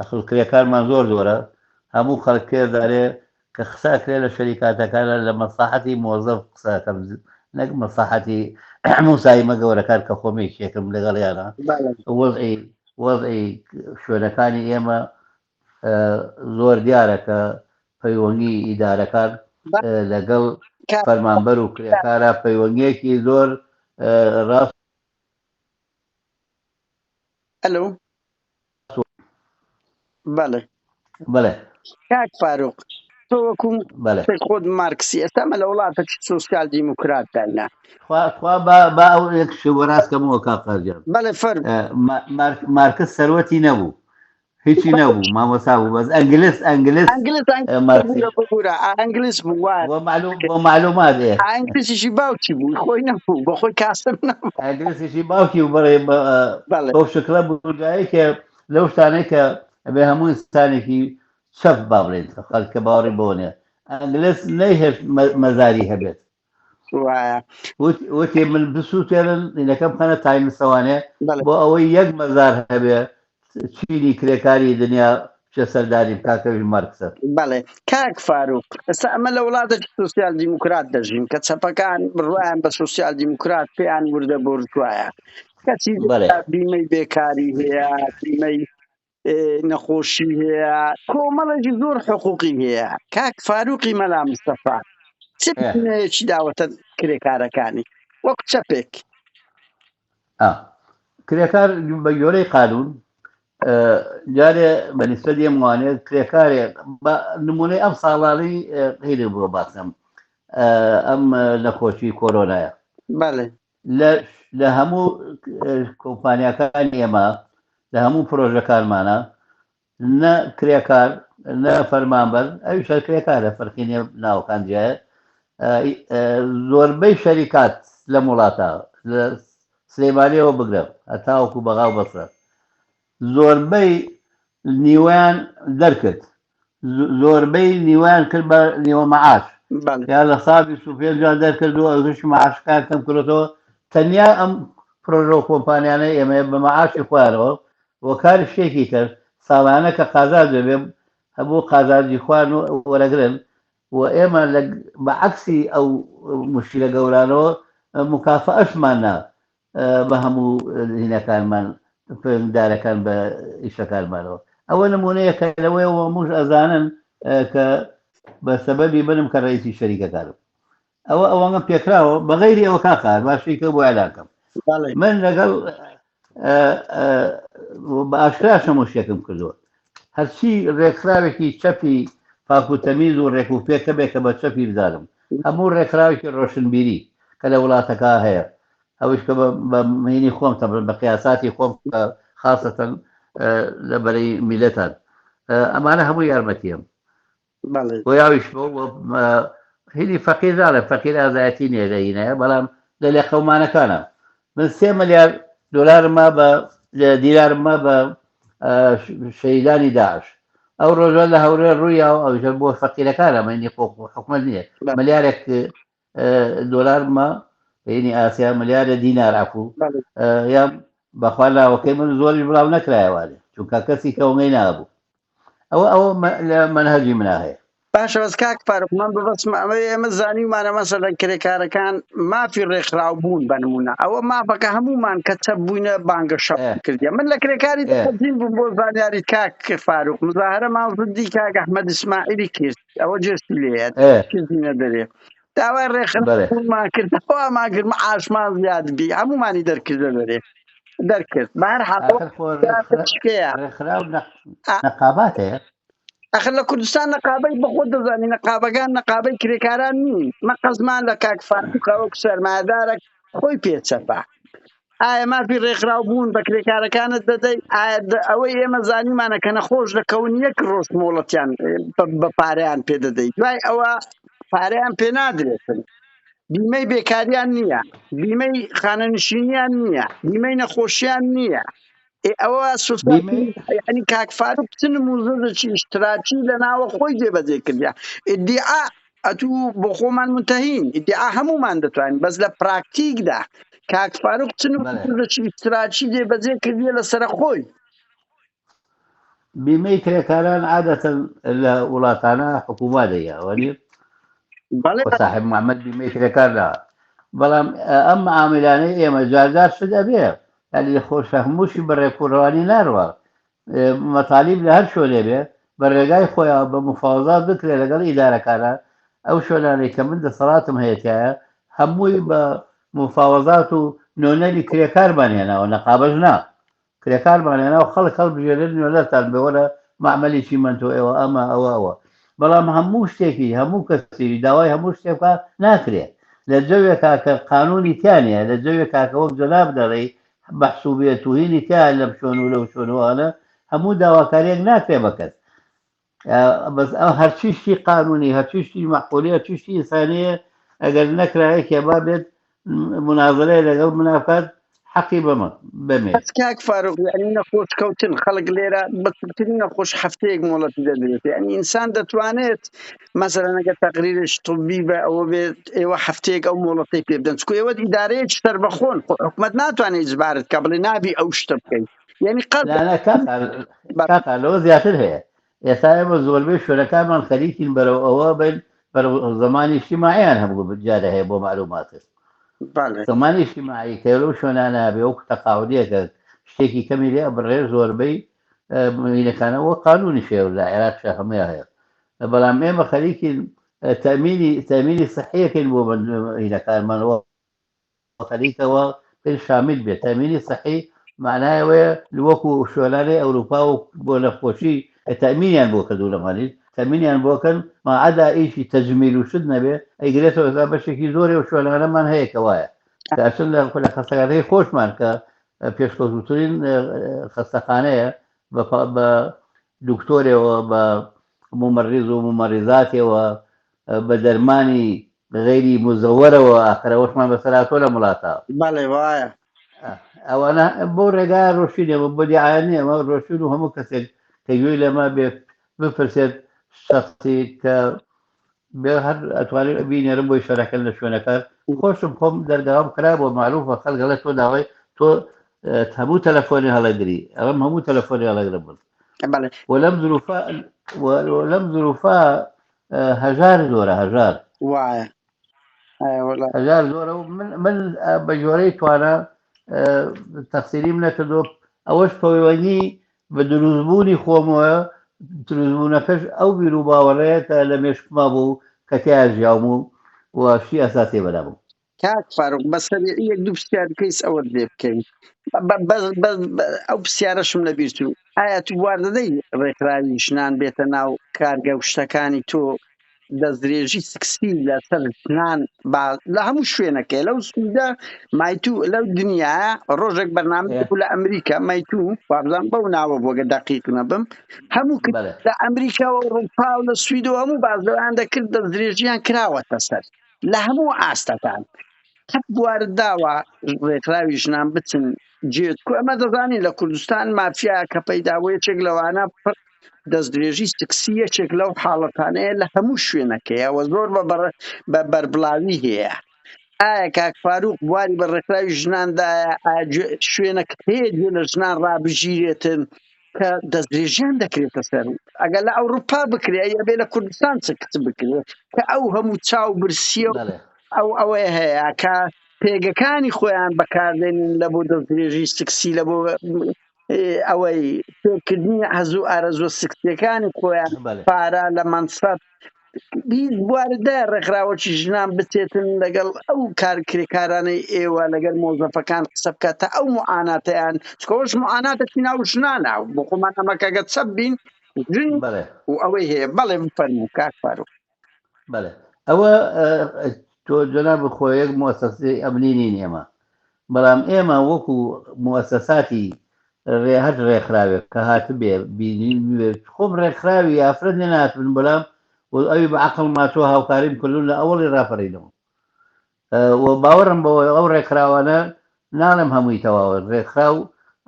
ئەخر کرێکارمان زۆر زۆرە هەموو خەڵک پێ دەرێ کە قسە ئەکرێ لە شەریکاتەکانە لە مەسڵەحەتی مۆزەف قسە ئەکەم نەک مەسڵەحەتی موسایمە گەورەکان کە خۆم یەکێکم لەگەڵیانە وەزعی وەزعی شوێنەکانی ئێمە زۆر دیارە کە پەیوەندی ئیدارەکان لەگەڵ فەرمانبەر و کرێکارە پەیوەندیەکی زۆر ڕاست
ئەلو بەڵێ
بەڵێ
کاک فاروق تۆ وەکو
بەڵێ
خۆت مارکسی ئێستا مە لە وڵاتێکی سۆسیال دیموکراتداینا
خوا خوا با با ئەو یەک شێوە ڕاست کەمەوە کاک قازیان
بەڵێ فەرموو
مارکس سەروەتی نەبوو هیچی نەبوو مامۆسا بوو بەس ئەنگلس ئەنگلس
ئەنگلس
مارکسی
ببورە ببورە ئەنگلس بوو وایە
بۆ معلوم بۆ معلومات ئێ
ئەنگلسیشی باوکی بوو خۆی نەبوو بەخۆی کاسب نەبوو
ئەنگلسیشی باوکی بوو بەڵێ
بەڵێ
بەو شکڵە بوو جایەکێ لەو شتانەی کە ئەبێ هەموو ئینسانێکی چەپ با بڵێین خەڵک کە باوەڕی بەوە نییە ئەنگلس نەیهێشت مەزاری هەبێت
وایە
وتی من بسووتێنن دینەکەم بخەنە تایمسەوانێ
بەڵێ
بۆ ئەوەی یەک مەزار هەبێ چینی کرێکاری دنیا بچێ سەردانی بکا کەویش مارکسە.
بەڵێ کاک فاروق ئێستا ئەمە لە وڵاتێکی سوسیال دیموکرات دەژین کە چەپەکان بڕوایان بە سوسیال دیموکرات پێیان وردە بۆرژوایە کەچی
بەڵێ
بیمەی بێکاری هەیە بیمەی نەخۆشی هەیە کۆمەڵێکی زۆر حقوقی هەیە کاک فاروقی مەلا مستەفا چ بیمەیەکی داوەتە کرێکارەکانی وەک چەپێک
کرێکار بە گۆرەی قانون جارێ بە نیسبەت ئێم وانێ کرێکارێ بە نمونەی ئەم ساڵانەی هینێ بۆ باسم ئەم نەخۆشی کۆرۆنایە
بەڵێ
لە لە هەموو کۆمپانیاکانی ئێمە لە هەموو پرۆژەکانمانە نە کرێکار نە فەرمانبەر ئەویش هەر کرێکارە فەرقی نیە ناوەکان جیایە زۆربەی شەریکات لەم وڵاتە لە سلێمانیەوە بگرە هەتاوەکو بەغا و بەسرە زۆربەی نیوەیان دەرکرد زۆربەی نیوەیان کرد بە نیوە مەعاش یا لە سا 25 جان دەرکرد و ئەوش مەعاشەکان کەم کردەوە تەنیا ئەم پرۆژە و کۆمپانیانە ئێمە بە مەعاشی خۆیانەوە و کاری شتێکی تر ساڵانە کە قازانج دەبێ هەبوو قازانجی خۆیان وەرەگرن و ئێمە لە بە عەکسی ئەو مشکلە گەورانەوە مکافەئەشمان نا بە هەموو هینەکانمان پەیوەندیدارەکان بە ئیشەکانمانەوە ئەوە نمونەیەکە لەوەیەوە هەمووش ئەزانن کە بە سەبەبی منم کە ڕئیسی شەریکەکانم ئەوە ئەوەنگە پێکراوە بە غەیری ئەوە کاک قاهر با شتێکە بۆ ئیعلان کەم
بەڵێ
من لەگەڵ بە ئاشکراش هەموو شتێکم کردووە هەرچی ڕێکخراوێکی چەپی پاک و تەمیز و ڕێک و پێک هەبێ کە بە چەپی بزانم هەموو ڕێکخراوێکی ڕۆشنبیری کە لە وڵاتەکە هەیە ئەوش کە بە مهینی خۆم تەبن بە قیاساتی خۆم کە خاصەتەن لە بەرەی میلەتان ئەمانە هەموو یارمەتیم
بەڵێ
بۆ یاویش بۆ هینی فەقیر ناڵێ فەقیر ئازایەتی نییە لە هینایە بەڵام لە لێقەومانەکانە من سێ ملیار دۆلارم ما بە دینارم ما بە شەهیدانی داعش ئەو ڕۆژە لە هەورێر ڕوویا و ئەویش بۆ فەقیرەکانە مەینی خۆ حکومەت نییە ملیارێک دۆلار ما هینی ئاسیا ملیارە دینار عفو یا بەخوا لاوەکەی من زۆریش بڵاو نەکرایەوانێ چونکە کەسی کەومەی نابوو ئەوە ئەوە لە مەنهەجی منا هەیە.
باشە بەس کاک فاروق من ببەستم ئەمە ئێمە زانیومانە مەسەلەن کرێکارەکان مافی ڕێکخراو بوون بە نمونە ئەوە مافەکە هەموومان کە چەپ بووینە بانگەشە کردیە من لە کرێکاری دەخەزین بووم بۆ زانیاری کاک فاروق مزاهرەمان زدی کاک ئەحمەد ئیسماعیلی کرد ئەوە جێستی لێیە کردینە دەرێ داوای ڕێکخراومان کرد داوامان کرد معاشمان زیاد بی هەمومانی دەرکردە دەرێ. دەرکرد. بەهەرحاڵ ئەوە
ئاخر خۆ ڕێکخرا
شکەیە.
ڕێکخراو نەقابات هەیە.
ئەخر لە کوردستان نەقابەی بەخۆت دەزانی نەقابەکان نەقابەی کرێکاران نین. مە قەزمان لە کاک فاروقە وەک سەرمایەدارێک خۆی پێچەپە. ئایا مافی ڕێکخراو بوون بە کرێکارەکانت دەدەی؟ ئایا ئەوەی ئێمە زانیمانە کە نەخۆش دەکەون یەک ڕۆژ مۆڵەتیان بە پارەیان پێ دەدەی، دوای ئەوە پارەیان پێ نادرێتن. بیمەی بێکاریان نییە، بیمەی خانەنشینیان نییە، بیمەی نەخۆشیان نییە. ئێ ئەوە سوساتی
بیمەی
یعنی کاک فاروق چ نموزەجێکی ئیشتراکی لە ناوە خۆی جێبەجێ کردە. ئیدعا ئەتوو بۆ خۆمان منتەهین، ئیدعا هەمومان دەتوانین، بەس لە پراکتیکدا کاک فاروق چ
بەڵێ
نموزەجێکی ئیشتراکی جێبەجێ کردیە لەسەر خۆی؟
بیمەی کرێکاران عادەتەن لە وڵاتانە حکوومە دەیە وەنی
بەڵێ
و ساحب محمد بیمەی کرێکار دا، بەڵام ئەم معاملانەی ئێمە جارجار شت ئەبێ، یانی خۆش هەمووشی بە ڕێک و ڕەوانی ناڕوا. مەتالیب لە هەر شوێنێ بێ بە ڕێگای خۆیان بە مفاوەزات بکرێ لەگەڵ ئیدارەکانە، ئەو شوێنانەی کە من دەسەڵاتم هەیە تیایە هەمووی بە مفاوەزات و نوێنەری کرێکارمان هێناوە، نەقابەش نا، کرێکارمان هێناو خەڵک هەڵبژێرن نوێنەرتان بێ وەرە مەعمەلی چیمەنتۆ ئێوە ئەمە ئەوە ئەوە بەڵام هەموو شتێکی هەموو کەسی داوای هەموو شتێ بکا ناکرێ لە جەوێکا کە قانونی تیا نیە لە جەوێکا کە وەک جەناب دەڵێی مەحسوبیەت و هینی تیا لەم شوێن و لەو شوێن و ئەوانە هەموو داواکاریەک ناکرێ بە کەس بەس ئەو هەرچی شتی قانونی هەرچی شتی مەعقولی هەرچی شتی ئینسانیە ئەگەر نەکرا یەکێ با بێت منازرەیە لەگەڵ منا بکات حەقی بەمە بەمێ.
بەس کاک فاروق یعنی نەخۆش کەوتن خەڵک لێرە بەسوکترین نەخۆش هەفتەیەک مۆڵەتی دەدرێت، یعنی ئینسان دەتوانێت مەسەلەن ئەگەر تەقریرش طبی بە ئەوە بێت ئێوە هەفتەیەک ئەو مۆڵەتەی پێ بدەن، چونکە ئێوە ئیدارەیەکی سەربەخۆن، خۆ حکومەت ناتوانێت ئیجبارت کە بڵێ نابی ئەو شتە بکەیت، یعنی قەت
لا لا کاکا کاکا لەوە زیاتر هەیە ئێستا ئێمە زۆربەی شوێنەکانمان خەریکین بەرەو ئەوە بین بەرەو زمانی اجتماعیان هەبوو جارە هەیە بۆ معلوماتت
بەڵێ
زمانی اجتماعی کە لەو شوێنانە هەبێ وەکو تەقاعودیەکە شتێکی کەمی لێ ئەبڕێ زۆربەی مینەکانەوە قانونی شێ لە عێراق هەموویان هەیە بەڵام ئێمە خەریکین تەمینی تەمینی صحیەکەین بۆ هینەکانمانەوە خەریکەوە پێ شامیل بێت تەمینی سەحی معنای ئەوەیە وەکو شوێنانەی ئەوروپا و بۆ نەخۆشی کە تەمینیان بۆ کردو لەمانیش تەمینیان بۆ کەن ماعدا ئیشی تەجمیل و شت نەبێ ئەیگرێتەوە. ئێستا بەشێکی زۆری ئەو شوێنانەمان هەیە کە وایە کە ئەچن لە خەستەخانەی خۆشمان کە پێشکەوتوترین خەستەخانەیە بە دکتۆرێەوە بە ممەڕیز و ممەڕیزاتێەوە بە دەرمانی غەیری مزەوەرەوە ئاخر ئەوەشمان بەسەر هاتووە لەم وڵاتە.
بەڵێ وایە.
ئەوانە بۆ ڕێگا ڕۆشتین ئێمە بۆ دیعایە نییە ئەمە ڕۆشتین و هەموو کەسێک کە گوێی لەمە بێ بپرسێت شخصی کە بێ هەر ئەتوانێت بینێرم بۆی شەرەکەن لە شوێنەکان خۆشم خۆم دەرگاوم کرابووە معروفە خەڵک ئەڵێ تۆ داوای تۆ هەموو تەلەفۆنی هەڵەگری ئەڵێم هەموو تەلەفۆنی هەڵەگرم من
بەڵێ
وەلەم زروفە وەلەم زروفە هەژار زۆرە هەژار
وایە ئایا وەڵا
هەژار زۆرە و من من بە جۆرەی توانا تەقسیریم نەکردو ئەوەش پەیوەندی بە دروستبوونی خۆمەوە دروستبوونەکەش ئەو بیر و باوەڕەیە کە لە مێشکما بوو کە تیا ژیاوم و و شتی ئەساسی بەرابوو.
کاک فاروق بە سەریعی یەک دوو پرسیار کەیس ئەوەت لێ بکەین ئەو پرسیارەشم لە بیر چوو ئایا تو بوار دەدەی ڕێکخراوی ژنان بێتە ناو کارگە و شتەکانی تۆ دەستدرێژی سکسی لەسەر ژنان با لە هەموو شوێنەکەی لەو سوودە مایتو لەو دنیا ڕۆژێک بەرنامە بوو لە ئەمریکا مایتو وابزانم بەو ناوە بۆگە دەقیق نەبم هەموو لە ئەمریکا و ئەوروپا و لە سوید و هەموو باز لەوان دەکرد دەستدرێژیان کراوەتە سەر لە هەموو ئاستەکان قەت بوارت داوە ڕێکخراوی ژنان بچن جێت کو ئەمە دەزانین لە کوردستان مافیا کە پەیدا بوو یەکێک لەوانە پڕ دەستدرێژی سکسی یەکێک لەو حاڵەتانەیە لە هەموو شوێنەکەیە وە زۆر بە بە بەربڵاوی هەیە. ئایا کاک فاروق بواری بە ڕێکخراوی ژناندایە؟ ئایا شوێنەکە هەیە گوێ لە ژنان ڕابگیرێتن کە دەستدرێژیان دەکرێتە سەر؟ ئەگەر لە ئەوروپا بکرێ ئەبێ لە کوردستان چ کچ بکرێ کە ئەو هەموو چاو برسیە و ئەو ئەوەیە هەیە کە پێگەکانی خۆیان بەکاردێنن لە بۆ دەستدرێژی سکسی لە بۆ ئەوەی فێرکردنی حەز و ئارەزوە سکسیەکانی خۆیان پارە لە مەنسەب. هیچ بواردا ڕێکخراوەکی ژنان بچێتن لەگەڵ ئەو کار کرێکارانەی ئێوە لەگەڵ مۆزەفەکان قسە بکات تا ئەو معاناتیان چکەوەش معاناتێکی ناو ژنانە بۆ خۆمان ئەمەکەگە چەپ بین ژن
بەڵێ
و ئەوەی هەیە بەڵێ بفەرموو کاک فاروق.
بەڵێ ئەوە تۆ جەناب خۆ یەک موسسەی ئەمنی نین ئێمە بەڵام ئێمە وەکو موسساتی ڕێ هەر ڕێکخراوێک کە هاتبێ بینی خۆم ڕێکخراوی ئافرەت نەناتبن بەڵام ئەوی بە عەقڵ ماتۆ هاوکاریم کردون لە ئەوەڵی ڕاپەڕینەوە و باوەڕم بەوە ئەو ڕێکخراوانە ناڵێم هەمووی تەواوە ڕێکخراو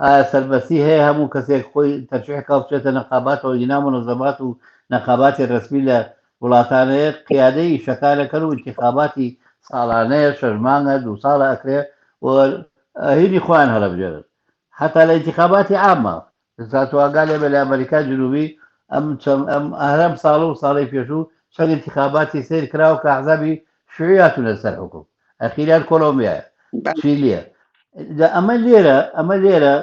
ئایا سەربەستی هەیە هەموو کەسێک خۆی تەرشیح کا و بچێتە نەقاباتەوە گینا منەزەمات و نەقاباتی ڕەسمی لە وڵاتانەیە قیادەی ئیشەکانەکەن و ئینتیخاباتی ساڵانەیە شەش مانگە دوو ساڵە ئەکرێ و هینی خۆیان هەڵەبژێرن حتا لە ئینتیخاباتی عامە ئێستا تۆ ئاگا لێ بێ لە ئەمریکای جنوبی ئەم چەند ئەم هەر ئەم ساڵ و ساڵی پێشوو چەند ئینتخاباتی سەیر کراوە کە ئەحزابی شیوعی هاتوونە سەر حوکم ئەخیریان کۆلۆمبیایە چیلیە جا ئەمە لێرە ئەمە لێرە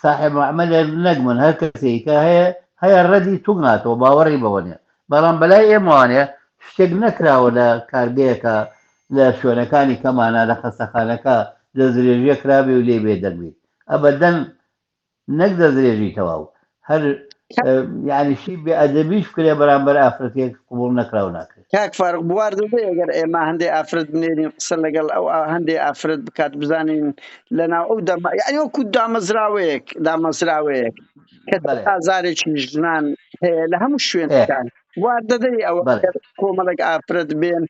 ساحێب عەمەلێ نەک من هەر کەسێک کە هەیە هەیە ڕەدی توند هاتەوە باوەڕی بەوە نیە بەڵام بەلای ئێمەوانە شتێک نەکراوە لە کارگەیەکە لە شوێنەکانی کەمانە لە خەستەخانەکە دەستدرێژیە کرابێ و لێ بێدەنگ بی ئەبەدەن نەک دەستدرێژی تەواو هەر یعنی شی بێ ئەدەبیش بکرێ بەرامبەر ئافرەتێک قبوڵ نەکراو ناکرێت.
کاک فاروق بوار دەدەی ئەگەر ئێمە هەندێ ئافرەت بنێرین قسە لەگەڵ ئەو هەندێ ئافرەت بکات بزانین لەناو ئەو دەما یعنی وەکو دامەزراوەیەک دامەزراوەیەک کە
بەڵێ
ئازارێکی ژنان هەیە لە هەموو
ئێ
شوێنەکان بوار دەدەی ئەوە
بەڵێ
ئەگەر کۆمەڵێک ئافرەت بێن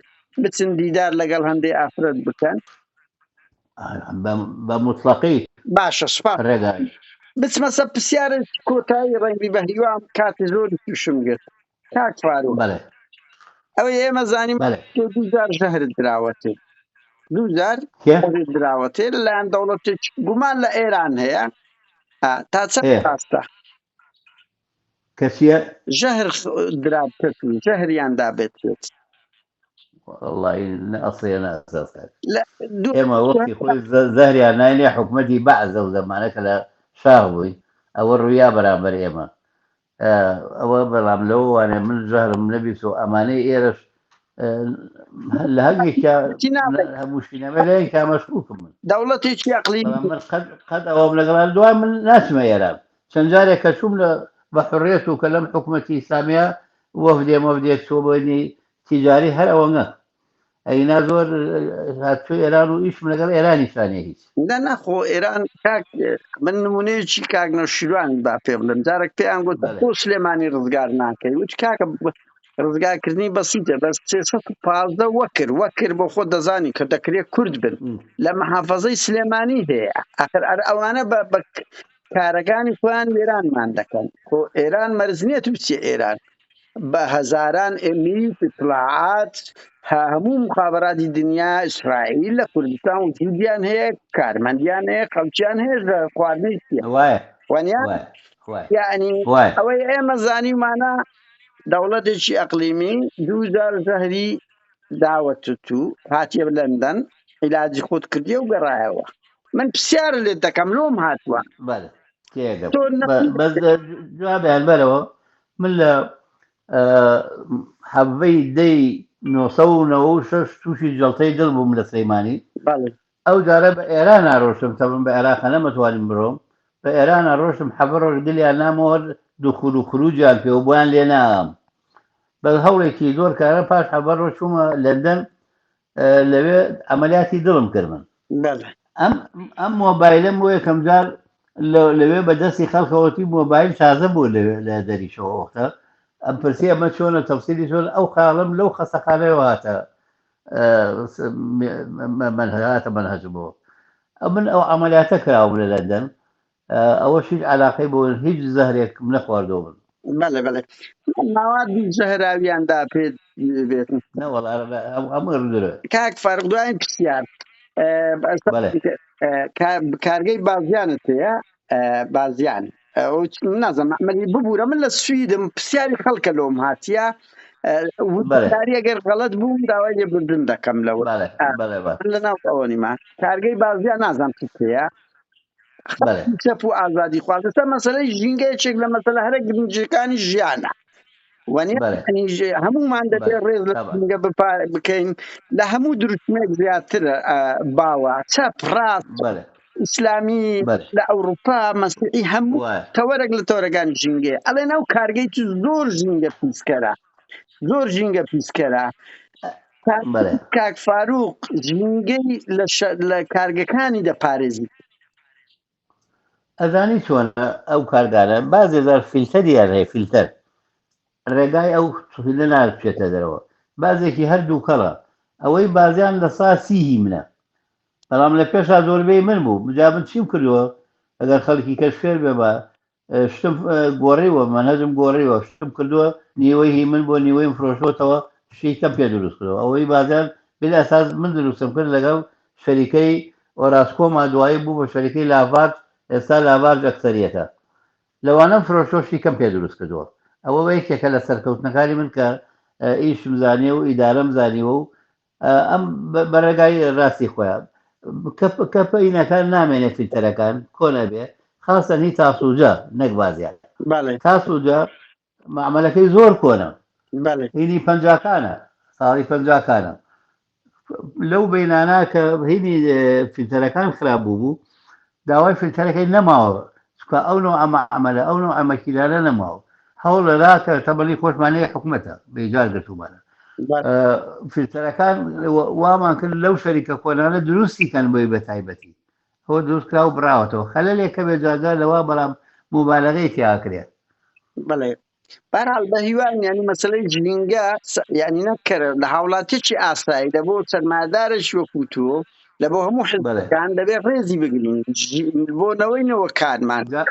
بچن دیدار لەگەڵ هەندێ ئافرەت بکەن
بە موتڵەقی
باشە سوپاس
ڕێگای.
بچمە سەر پرسیارێکی کۆتایی ڕەنگی بە هیوام کاتی زۆری تووشم گرت کاک فاروق
بەڵێ
ئەوەی ئێمە زانیم
بەڵێ
تۆ دوو جار ژەهرت دراوەتێ دوو جار
کێ
ژەهرت دراوەتێ لەلایەن دەوڵەتێک گومان لە ئێران هەیە تا چەند
ئێ
ڕاستە
کەسیە
ژەهر درابێت و ژەهریان دابێت پێت
والله نە ئەسڵیە نە ئەساس
لە دوو
ئێمە وەختی خۆی زەهریان ناینێ حکومەتی بەعس ئەو زەمانە کە لە شاخ بووین ئەوە ڕویا بەرامبەر ئێمە ئەوە بەڵام لەوە وانێ من ژەهرم نەبیست و ئەمانەی ئێرەش لە هەندێکیا
چی ناڵێ
هەمووشی نەبێ لە یەکیا مەشکوکم من
دەوڵەتێکی ئەقلیمی
بەڵام من قەت قەت ئەوەم لەگەڵ دوای من ناچمە ئێران چەند جارێک کە چووم لە بە حڕێت و کە لەم حکومەتی ئیسلامیە وەفدێ مەفدێک چووە بۆنی تیجاری هەر ئەوەنگە ئەینا زۆر هاتوو ئێران و ئیشم لەگەڵ ئێرانیشا نیە هیچ.
نا نا خۆ ئێران کاک من نمونەیەکی کاک نەوشیروان با پێ بڵێم جارێک پێیان گوت
بەڵێ
بۆ سلێمانی ڕزگار ناکەی وت کاکە ڕزگارکردنی بەسیتە بەس 315 وەکر وەکر بۆ خۆ دەزانی کە دەکرێت کورد بن لە محافظەی سلێمانی هەیە ئەخر ئەر ئەوانە بە بە کارەکانی خۆیان وێرانمان دەکەن خۆ ئێران مەرز نییە تو بچیە ئێران بە هەزاران ئەمیت اطلاعات هەموو مخابراتی دنیا ئیسرائیل لە کوردستان وجودیان هەیە کارمەندیان هەیە خەڵکیان هەیە لە خواردنی چیە
وایە
وانە
وایە وایە
یعنی
وایە
ئەوەی ئێمە زانیمانە دەوڵەتێکی ئەقلیمی دوو جار زەهری داوەت تو هاتیە لەندەن عیلاجی خۆت کردیە و گەڕایەوە من پرسیار لێت دەکەم لۆم هاتووە
بەڵێ تێگەم
تۆ نەقی
بەس جوابیان بەرەوە من لە حەڤەی دەی 996 تووشی جەڵتەی دڵ بووم لە سلەیمانی
بەڵێ
ئەو جارە بە ئێرانا ڕۆشتم تەبم بە عێراقە نەمەتوانیم بڕۆم بە ئێرانا ڕۆشتم حەڤە ڕۆژ گلیان نامەوە دخول و خروجیان پێوە بۆیان لێ نام بە هەوڵێکی زۆر کارە پاش حەڤە ڕۆژ چوومە لەندەن لەوێ عەمەلیاتی دڵم کرد من
بەڵێ
ئەم ئەم مۆبایلم بۆ یەکەم جار لەوێ بە دەستی خەڵکەوەتی مۆبایل تازە بوو لەوێ لە دەریشەوە وەختە ئەم پرسی ئەمە چۆنە تەفسیلی چۆن ئەو خاڵم لەو خەسەخانەیەوە هاتە هاتە مەنهەج بۆ من ئەو عەمەلیاتە کراوم لە لەندەن ئەوەش هیچ عەلاقەی بۆ هیچ زەهرێکم نەخواردووە من.
بەڵێ بەڵێ ماوادی زەهراویان دا پێت بێت.
نەوەڵا هەمووی ڕدرۆیە.
کاک فاروق دوایین پرسیار
بەڵێ.
کارگەی بازیانت هەیە بازیان نازم عملی ببوورە من لە سویدم پرسیاری خەڵکە لۆم هاتیە
بەڵێ.
وتاری ئەگەر غەڵەت بووم داوای لێبوردن دەکەم لەوە
بەڵێ بەڵێ بەڵێ.
من لە ناو ئەوە نیمە کارگەی بازیان نازانم چی هەیە
بەڵێ.
چەپ و ئازادی خواز ئێستا مەسەلەی ژینگە یەکێک لە مەسەلە هەرە گرنگەکانی ژیانە. وەنیە
بەڵێ
یعنی هەمومان دەبێ
بەڵێ
ڕێز لە
تەبعەن
ژینگە بکەین لە هەموو دروشمێک زیاتر باوە چەپ ڕاست
بەڵێ
ئیسلامی
بەڵێ
لە ئەوروپا مەسیحی هەموو
وایە
تەوەرێک لە تەوەرەکانی ژینگەیە ئەڵێن ئەو کارگەی تو زۆر ژینگە پیسکەرە زۆر ژینگە پیسکەرە
بەڵێ
کاک فاروق ژینگەی لە, لە کارگەکانی دەپارێزی.
ئەزانی چۆنە ئەو کارگانە بازێ جار فیلتەریان هەیە فیلتەر ڕێگای ئەو فیلە ناچێتە دەرەوە بازێکی هەر دووکەڵە ئەوەی بازیان لە سا سی هی منە بەڵام لە پێشا زۆربەی من بوو جا من چیم کردووە ئەگەر خەڵکی کەش فێر بێ بە شتم گۆڕیوە مەنهەجم گۆڕیوە شتم کردووە نیوەی هی من بۆ نیوەیم فرۆشتۆتەوە شتی کەم پێ دروست کردەوە ئەوەی بازیان بالاساس من دروستم کرد لەگەڵ شەریکەی ئۆراسکۆما دوایی بوو بە شەریکەی لاڤارج ئێستا لاڤارج ئەکسەریەتە لەوانەم فرۆشتۆ شتی کەم پێ دروست کردووە ئەوە یەکێکە لە سەرکەوتنەکانی من کە ئیشم زانیوە و ئیدارەم زانیوە و ئەم بە ڕێگای ڕاستی خۆیان کە پەینەکان نامێنێ فیلتەرەکان کۆن ئەبێ خاصەن هی تاسوجە نەک بازیان
بەڵێ
تاسوجە معمەلەکەی زۆر کۆنە
بەڵێ
هینی پەنجاکانە ساڵی پەنجاکانە لەو بینانە کە هینی فیلتەرەکان خراپ بوو بوو داوای فلتەرەکەی نەماوە چونکە ئەو نەوعە مەعمەلە ئەو نەوعە مەکینانە نەماوە هەوڵ لەرا کە تەمەنی خۆشمان هەیە حکومەتە بێجار گرتوومانە فلتەرەکان وامان کرد لەو شەریکە کۆنانە دروستی کەن بۆی بە تایبەتی هۆ دروست کرا و براوەتەوە خەلەلێک کە بێ جارجار لەوە بەڵام مبالغەی تیا کرێت.
بەڵێ بەرحاڵ بە هیوان یعنی مەسەلەی ژینگە یعنی نەکەرە لە هاوڵاتیەکی ئاسایی لە بۆ سەرمایەدارێکی وەکو تۆ لە بۆ هەموو
بەڵێ
حزبەکان دەبێت ڕێزی بگرین بۆ نەوەی نەوەکانمان
جا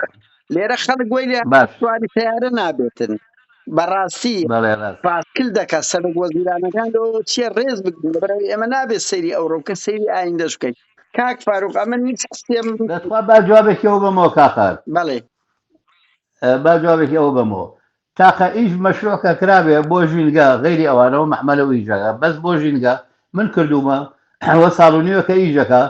لێرە خەڵک وەی لێ
باش
سواری تەیارە نابێتن بەڕاستی
بەڵێ ڕاست
پاسکل دەکات سەرۆک وەزیرانەکان لەوە چیە ڕێز بگرن لەبەرئەوەی ئێمە نابێت سەیری ئەوڕۆ بکەین سەیری ئایندەش بکەین کاک فاروق ئەمە هیچ قسەم
دەتخوا با جوابێکی ئەو بەمەوە کاکە
بەڵێ
با جوابێکی ئەوە بەمەوە تاقە ئیش مەشروع کە کرابێ بۆ ژینگە غەیری ئەوانەوە مەحمەلە و ئیشەکە بەس بۆ ژینگە من کردوومە ئەوە ساڵ و نیوەکە ئیشەکە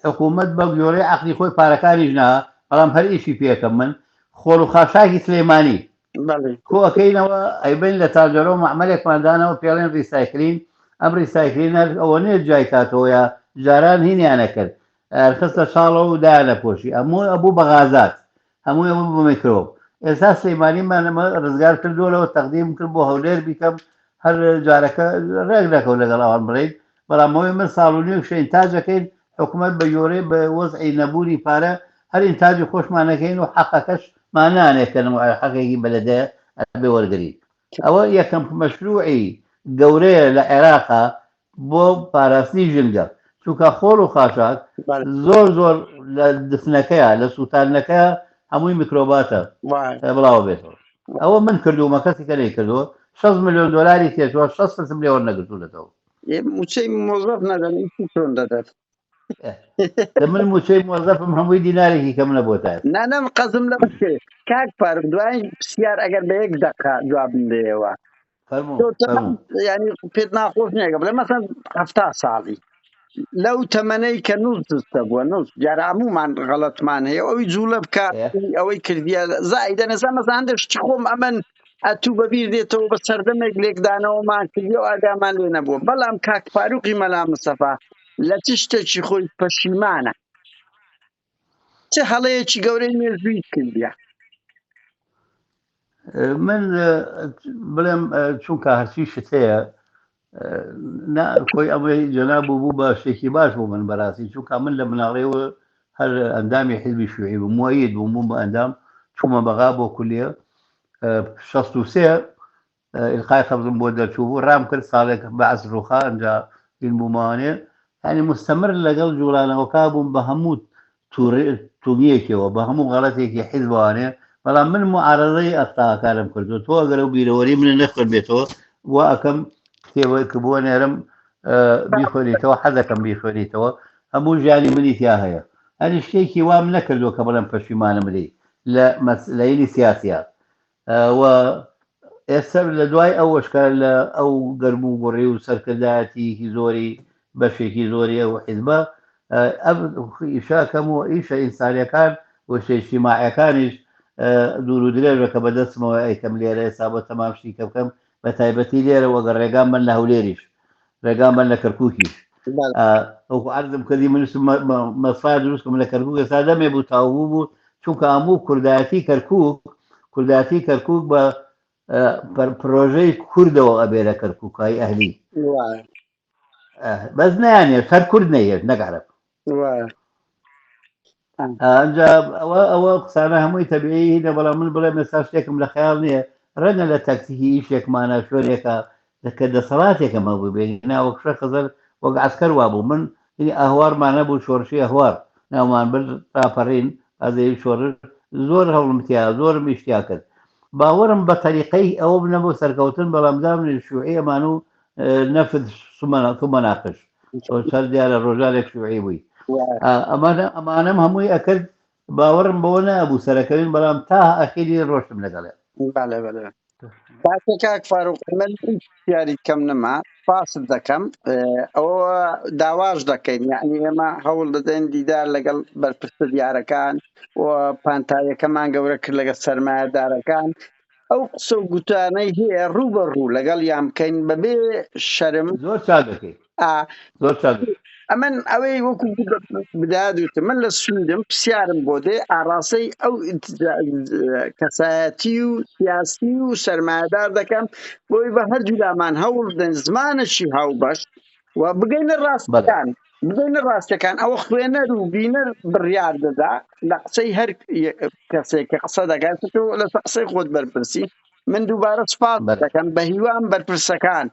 حکوومەت بە گۆرەی عەقلی خۆی پارەکانیش نا بەڵام هەر ئیشی پێکەم من خۆڵ و خاشاکی سلەیمانی
بەڵێ
کۆ ئەکەینەوە ئەیبەین لە تاجەرۆ مەعمەلێکمان دانەوە پێڵێن ریسایکلین ئەم ریسایکلین هەر ئەوە نیە جای کاتەوە یا جاران هینیانە کرد خستە چاڵەوە و دایانە پۆشی ئەموو ئەبوو بە غازات هەمووی ئەوە بە میکرۆب ئێستا سلەیمانیمان ئەمە ڕزگار کردووە لەوە تەقدیم کرد بۆ هەولێر بیکەم هەر جارەکە ڕێک نەکەوت لەگەڵ ئەوان بڵێین بەڵام ئەوەی من ساڵ و نیوێک شە ئینتاجەکەین حکومەت بە یۆرەی بە وەزعی نەبوونی پارە هەر ئینتاجی خۆشمان نەکەین و حەقەکەش مانانێ کە حەقێکی بەلەدەیە ئەبێ وەرگری ئەوە یەکەم مەشروعی گەورەیە لە عێراقا بۆ پاراستنی ژینگە چونکە خۆڵ و خاشاک زۆر زۆر لە دفنەکەیە لە سووتاندنەکەیە هەمووی میکرۆباتە بڵاوە بێتەوە ئەوە من کردوومە کەسی کە نەی کردووە 6 میلیۆن دلاری تێچووە 6 فلسم لێ وەرنەگرتوونەتەوە
موچەی مۆزەف نەدەن چۆن دەدەن
دە من موچەی مۆزەفم هەمووی دینارێکی کەم نەبووە تا ئێستا.
نا نا قەزم لە کاک فاروق دوایین پرسیار ئەگەر بە یەک دەقە جوابم بدەیەوە
فەرموو
تۆ تەمەن
فەرموو
یعنی پێت ناخۆش نییە بڵێ مەسەن 70 ساڵی لەو تەمەنەی کە نووس دستە بووە نووس دیارە هەموومان غەڵەتمان هەیە ئەوی جوڵە بکە
ئێ
ئەوەی کردیە زایدە نەزا مەسەن هەندێک شتی خۆم ئەمن ئەتوو بەبیر دێتەوە بە سەردەمێک لێکدانەوەمان کردی و ئاگامان لێ نەبووە بەڵام کاک فاروقی مەلا مستەفا لە چ شتێکی خۆی پەشیمانە چ هەڵەیەکی گەورەی مێژووی کردیە؟
من بڵێم چونکە هەرچی شت هەیە نا کۆی ئەمەی جەناب بوو بوو بە شتێکی باش بۆ من بەڕاستی چونکە من لە مناڵیەوە هەر ئەندامی حیزبی شیوعی بووم موەید بووم بووم بە ئەندام چوومە بەغا بۆ کولیە 63 ئیلقای قەبزم بۆ دەرچوو بوو ڕام کرد ساڵێک بەعس ڕووخا ئەنجا هین بوومەوانێ یانی مستەمر لەگەڵ جوڵانەوەکە بووم بە هەموو تومیەکەوە بە هەموو غەڵەتێکی حیزبوانێ بەڵام من معارەزەی ئەخطاکانم کردو تۆ ئەگەر ئەو بیرەوەری منە نەخوێنبێتەوە وا ئەکەم کتێبێک کە بۆ نێرم بیخوێنیتەوە حەزەکەم بیخوێنیتەوە هەموو ژیانی منی تیا هەیە هەنی شتێکی وام نەکردووە کە بڵێم پەشیمانم لێی لە مەسلەیلی سیاسیە و ئێستا لە دوای ئەوەش کە لە ئەو گەرم و گوڕی و سەرکردایەتییەکی زۆری بەشێکی زۆری ئەو حیزبە ئەم ئیشەکەم و ئیشە ئینسانیەکان و شتە ئیجتیماعیەکانیش دوور و درێژە کە بەدەستمەوە ئەیکەم لێرە ئێستا بۆ تەمام شتی کە بکەم. بە تایبەتی لێرە وەگەر ڕێگام بن لە هەولێریش ڕێگام بن لە کەرکووکیش وەکو عەرزم کردی من مەسفا دروست کەم لە کەرکووک ئێستا دەمێ بوو تاو بوو چونکە هەموو کوردایەتی کەرکووک کوردایەتی کەرکووک بە پرۆژەی کوردەوە ئەبێ لە کەرکووکای ئەهلی بەس نیانێت هەر کورد نەیەت نەک عەرەب ئەنجا ئەوە ئەوە قسانە هەمووی تەبیعی هینە بەڵام من بڵێم ئێستا شتێکم لە خەیاڵ نییە ڕەنگە لە تاکتیکی ئیشێکمانە شوێنێکە کە دەسەڵاتێکم هەبوو بێ ناوەک شە خزر وەک عسکەر وابوو من هینی ئەهوارمان هەبوو شۆڕشی ئەهوار ناومان برد ڕاپەڕین ئازەی شۆڕش زۆر هەوڵم تیا زۆرم ئیشتیا کرد باوەڕم بە تەریقەی ئەوە نەبوو سەرکەوتن بەڵام دام شوعی ئەمان و نەفت ثم ناقش سەر دیارە ڕۆژانێک شوعی بووی ئەمانە ئەمانەم هەمووی ئەکرد باوەڕم بەوە نەبوو سەرەکەوین بەڵام تا ئەخیری ڕۆشتم لەگەڵێ
بەڵێ بەڵێ باشە کاک فاروق من پرسیاری کەم نەما سپاست دەکەم ئەوە داواش دەکەین یعنی ئێمە هەوڵ دەدەین دیدار لەگەڵ بەرپرسە دیارەکان و پانتاییەکەمان گەورە کرد لەگەڵ سەرمایەدارەکان ئەو قسە و گوتانەی هەیە ڕوو بە ڕوو لەگەڵ یان بکەین بەبێ شەرم
زۆر چاک دەکەی زۆر چاک
ئەمن ئەوەی وەکو بدات وتم من لە سویدم پرسیارم بۆ دێ ئاڕاستەی ئەو کەسایەتی و سیاسی و سەرمایەدار دەکەم بۆی بە هەردوو لامان هەوڵ بدەن زمانەکی هاوبەش و بگەینە ڕاستەکان بگەینە ڕاستەکان ئەوە خوێنەر و بینەر بڕیار دەدا لە قسەی هەر کەسێک کە قسە دەکات تۆ لەسەر قسەی خۆت بەرپرسی من دووبارە سپاس دەکەم بە هیوام بەرپرسەکان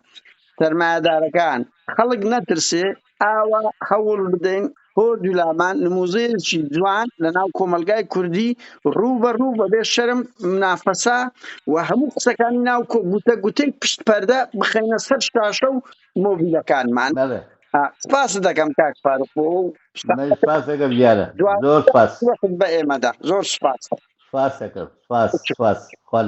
سەرمایەدارەکان خەڵک نەترسێ ئاوا هەوڵ بدەین هۆردوولامان نموزەیەکی جوان لە ناو کۆمەلگای کوردی ڕوو بە ڕوو بەبێ شەرم منافەسە و هەموو قسەکانی ناو گوتە گوتەی پشت پەردە بخەینە سەر شاشە و مۆبیلەکانمان سپاس دەکەم کاک فاروق بۆ
سپاس دەکەم دیارە زۆر سپاس
بە ئێمەدا زۆر سپاس
سپاس دەکەم سپاس سپاس خوا.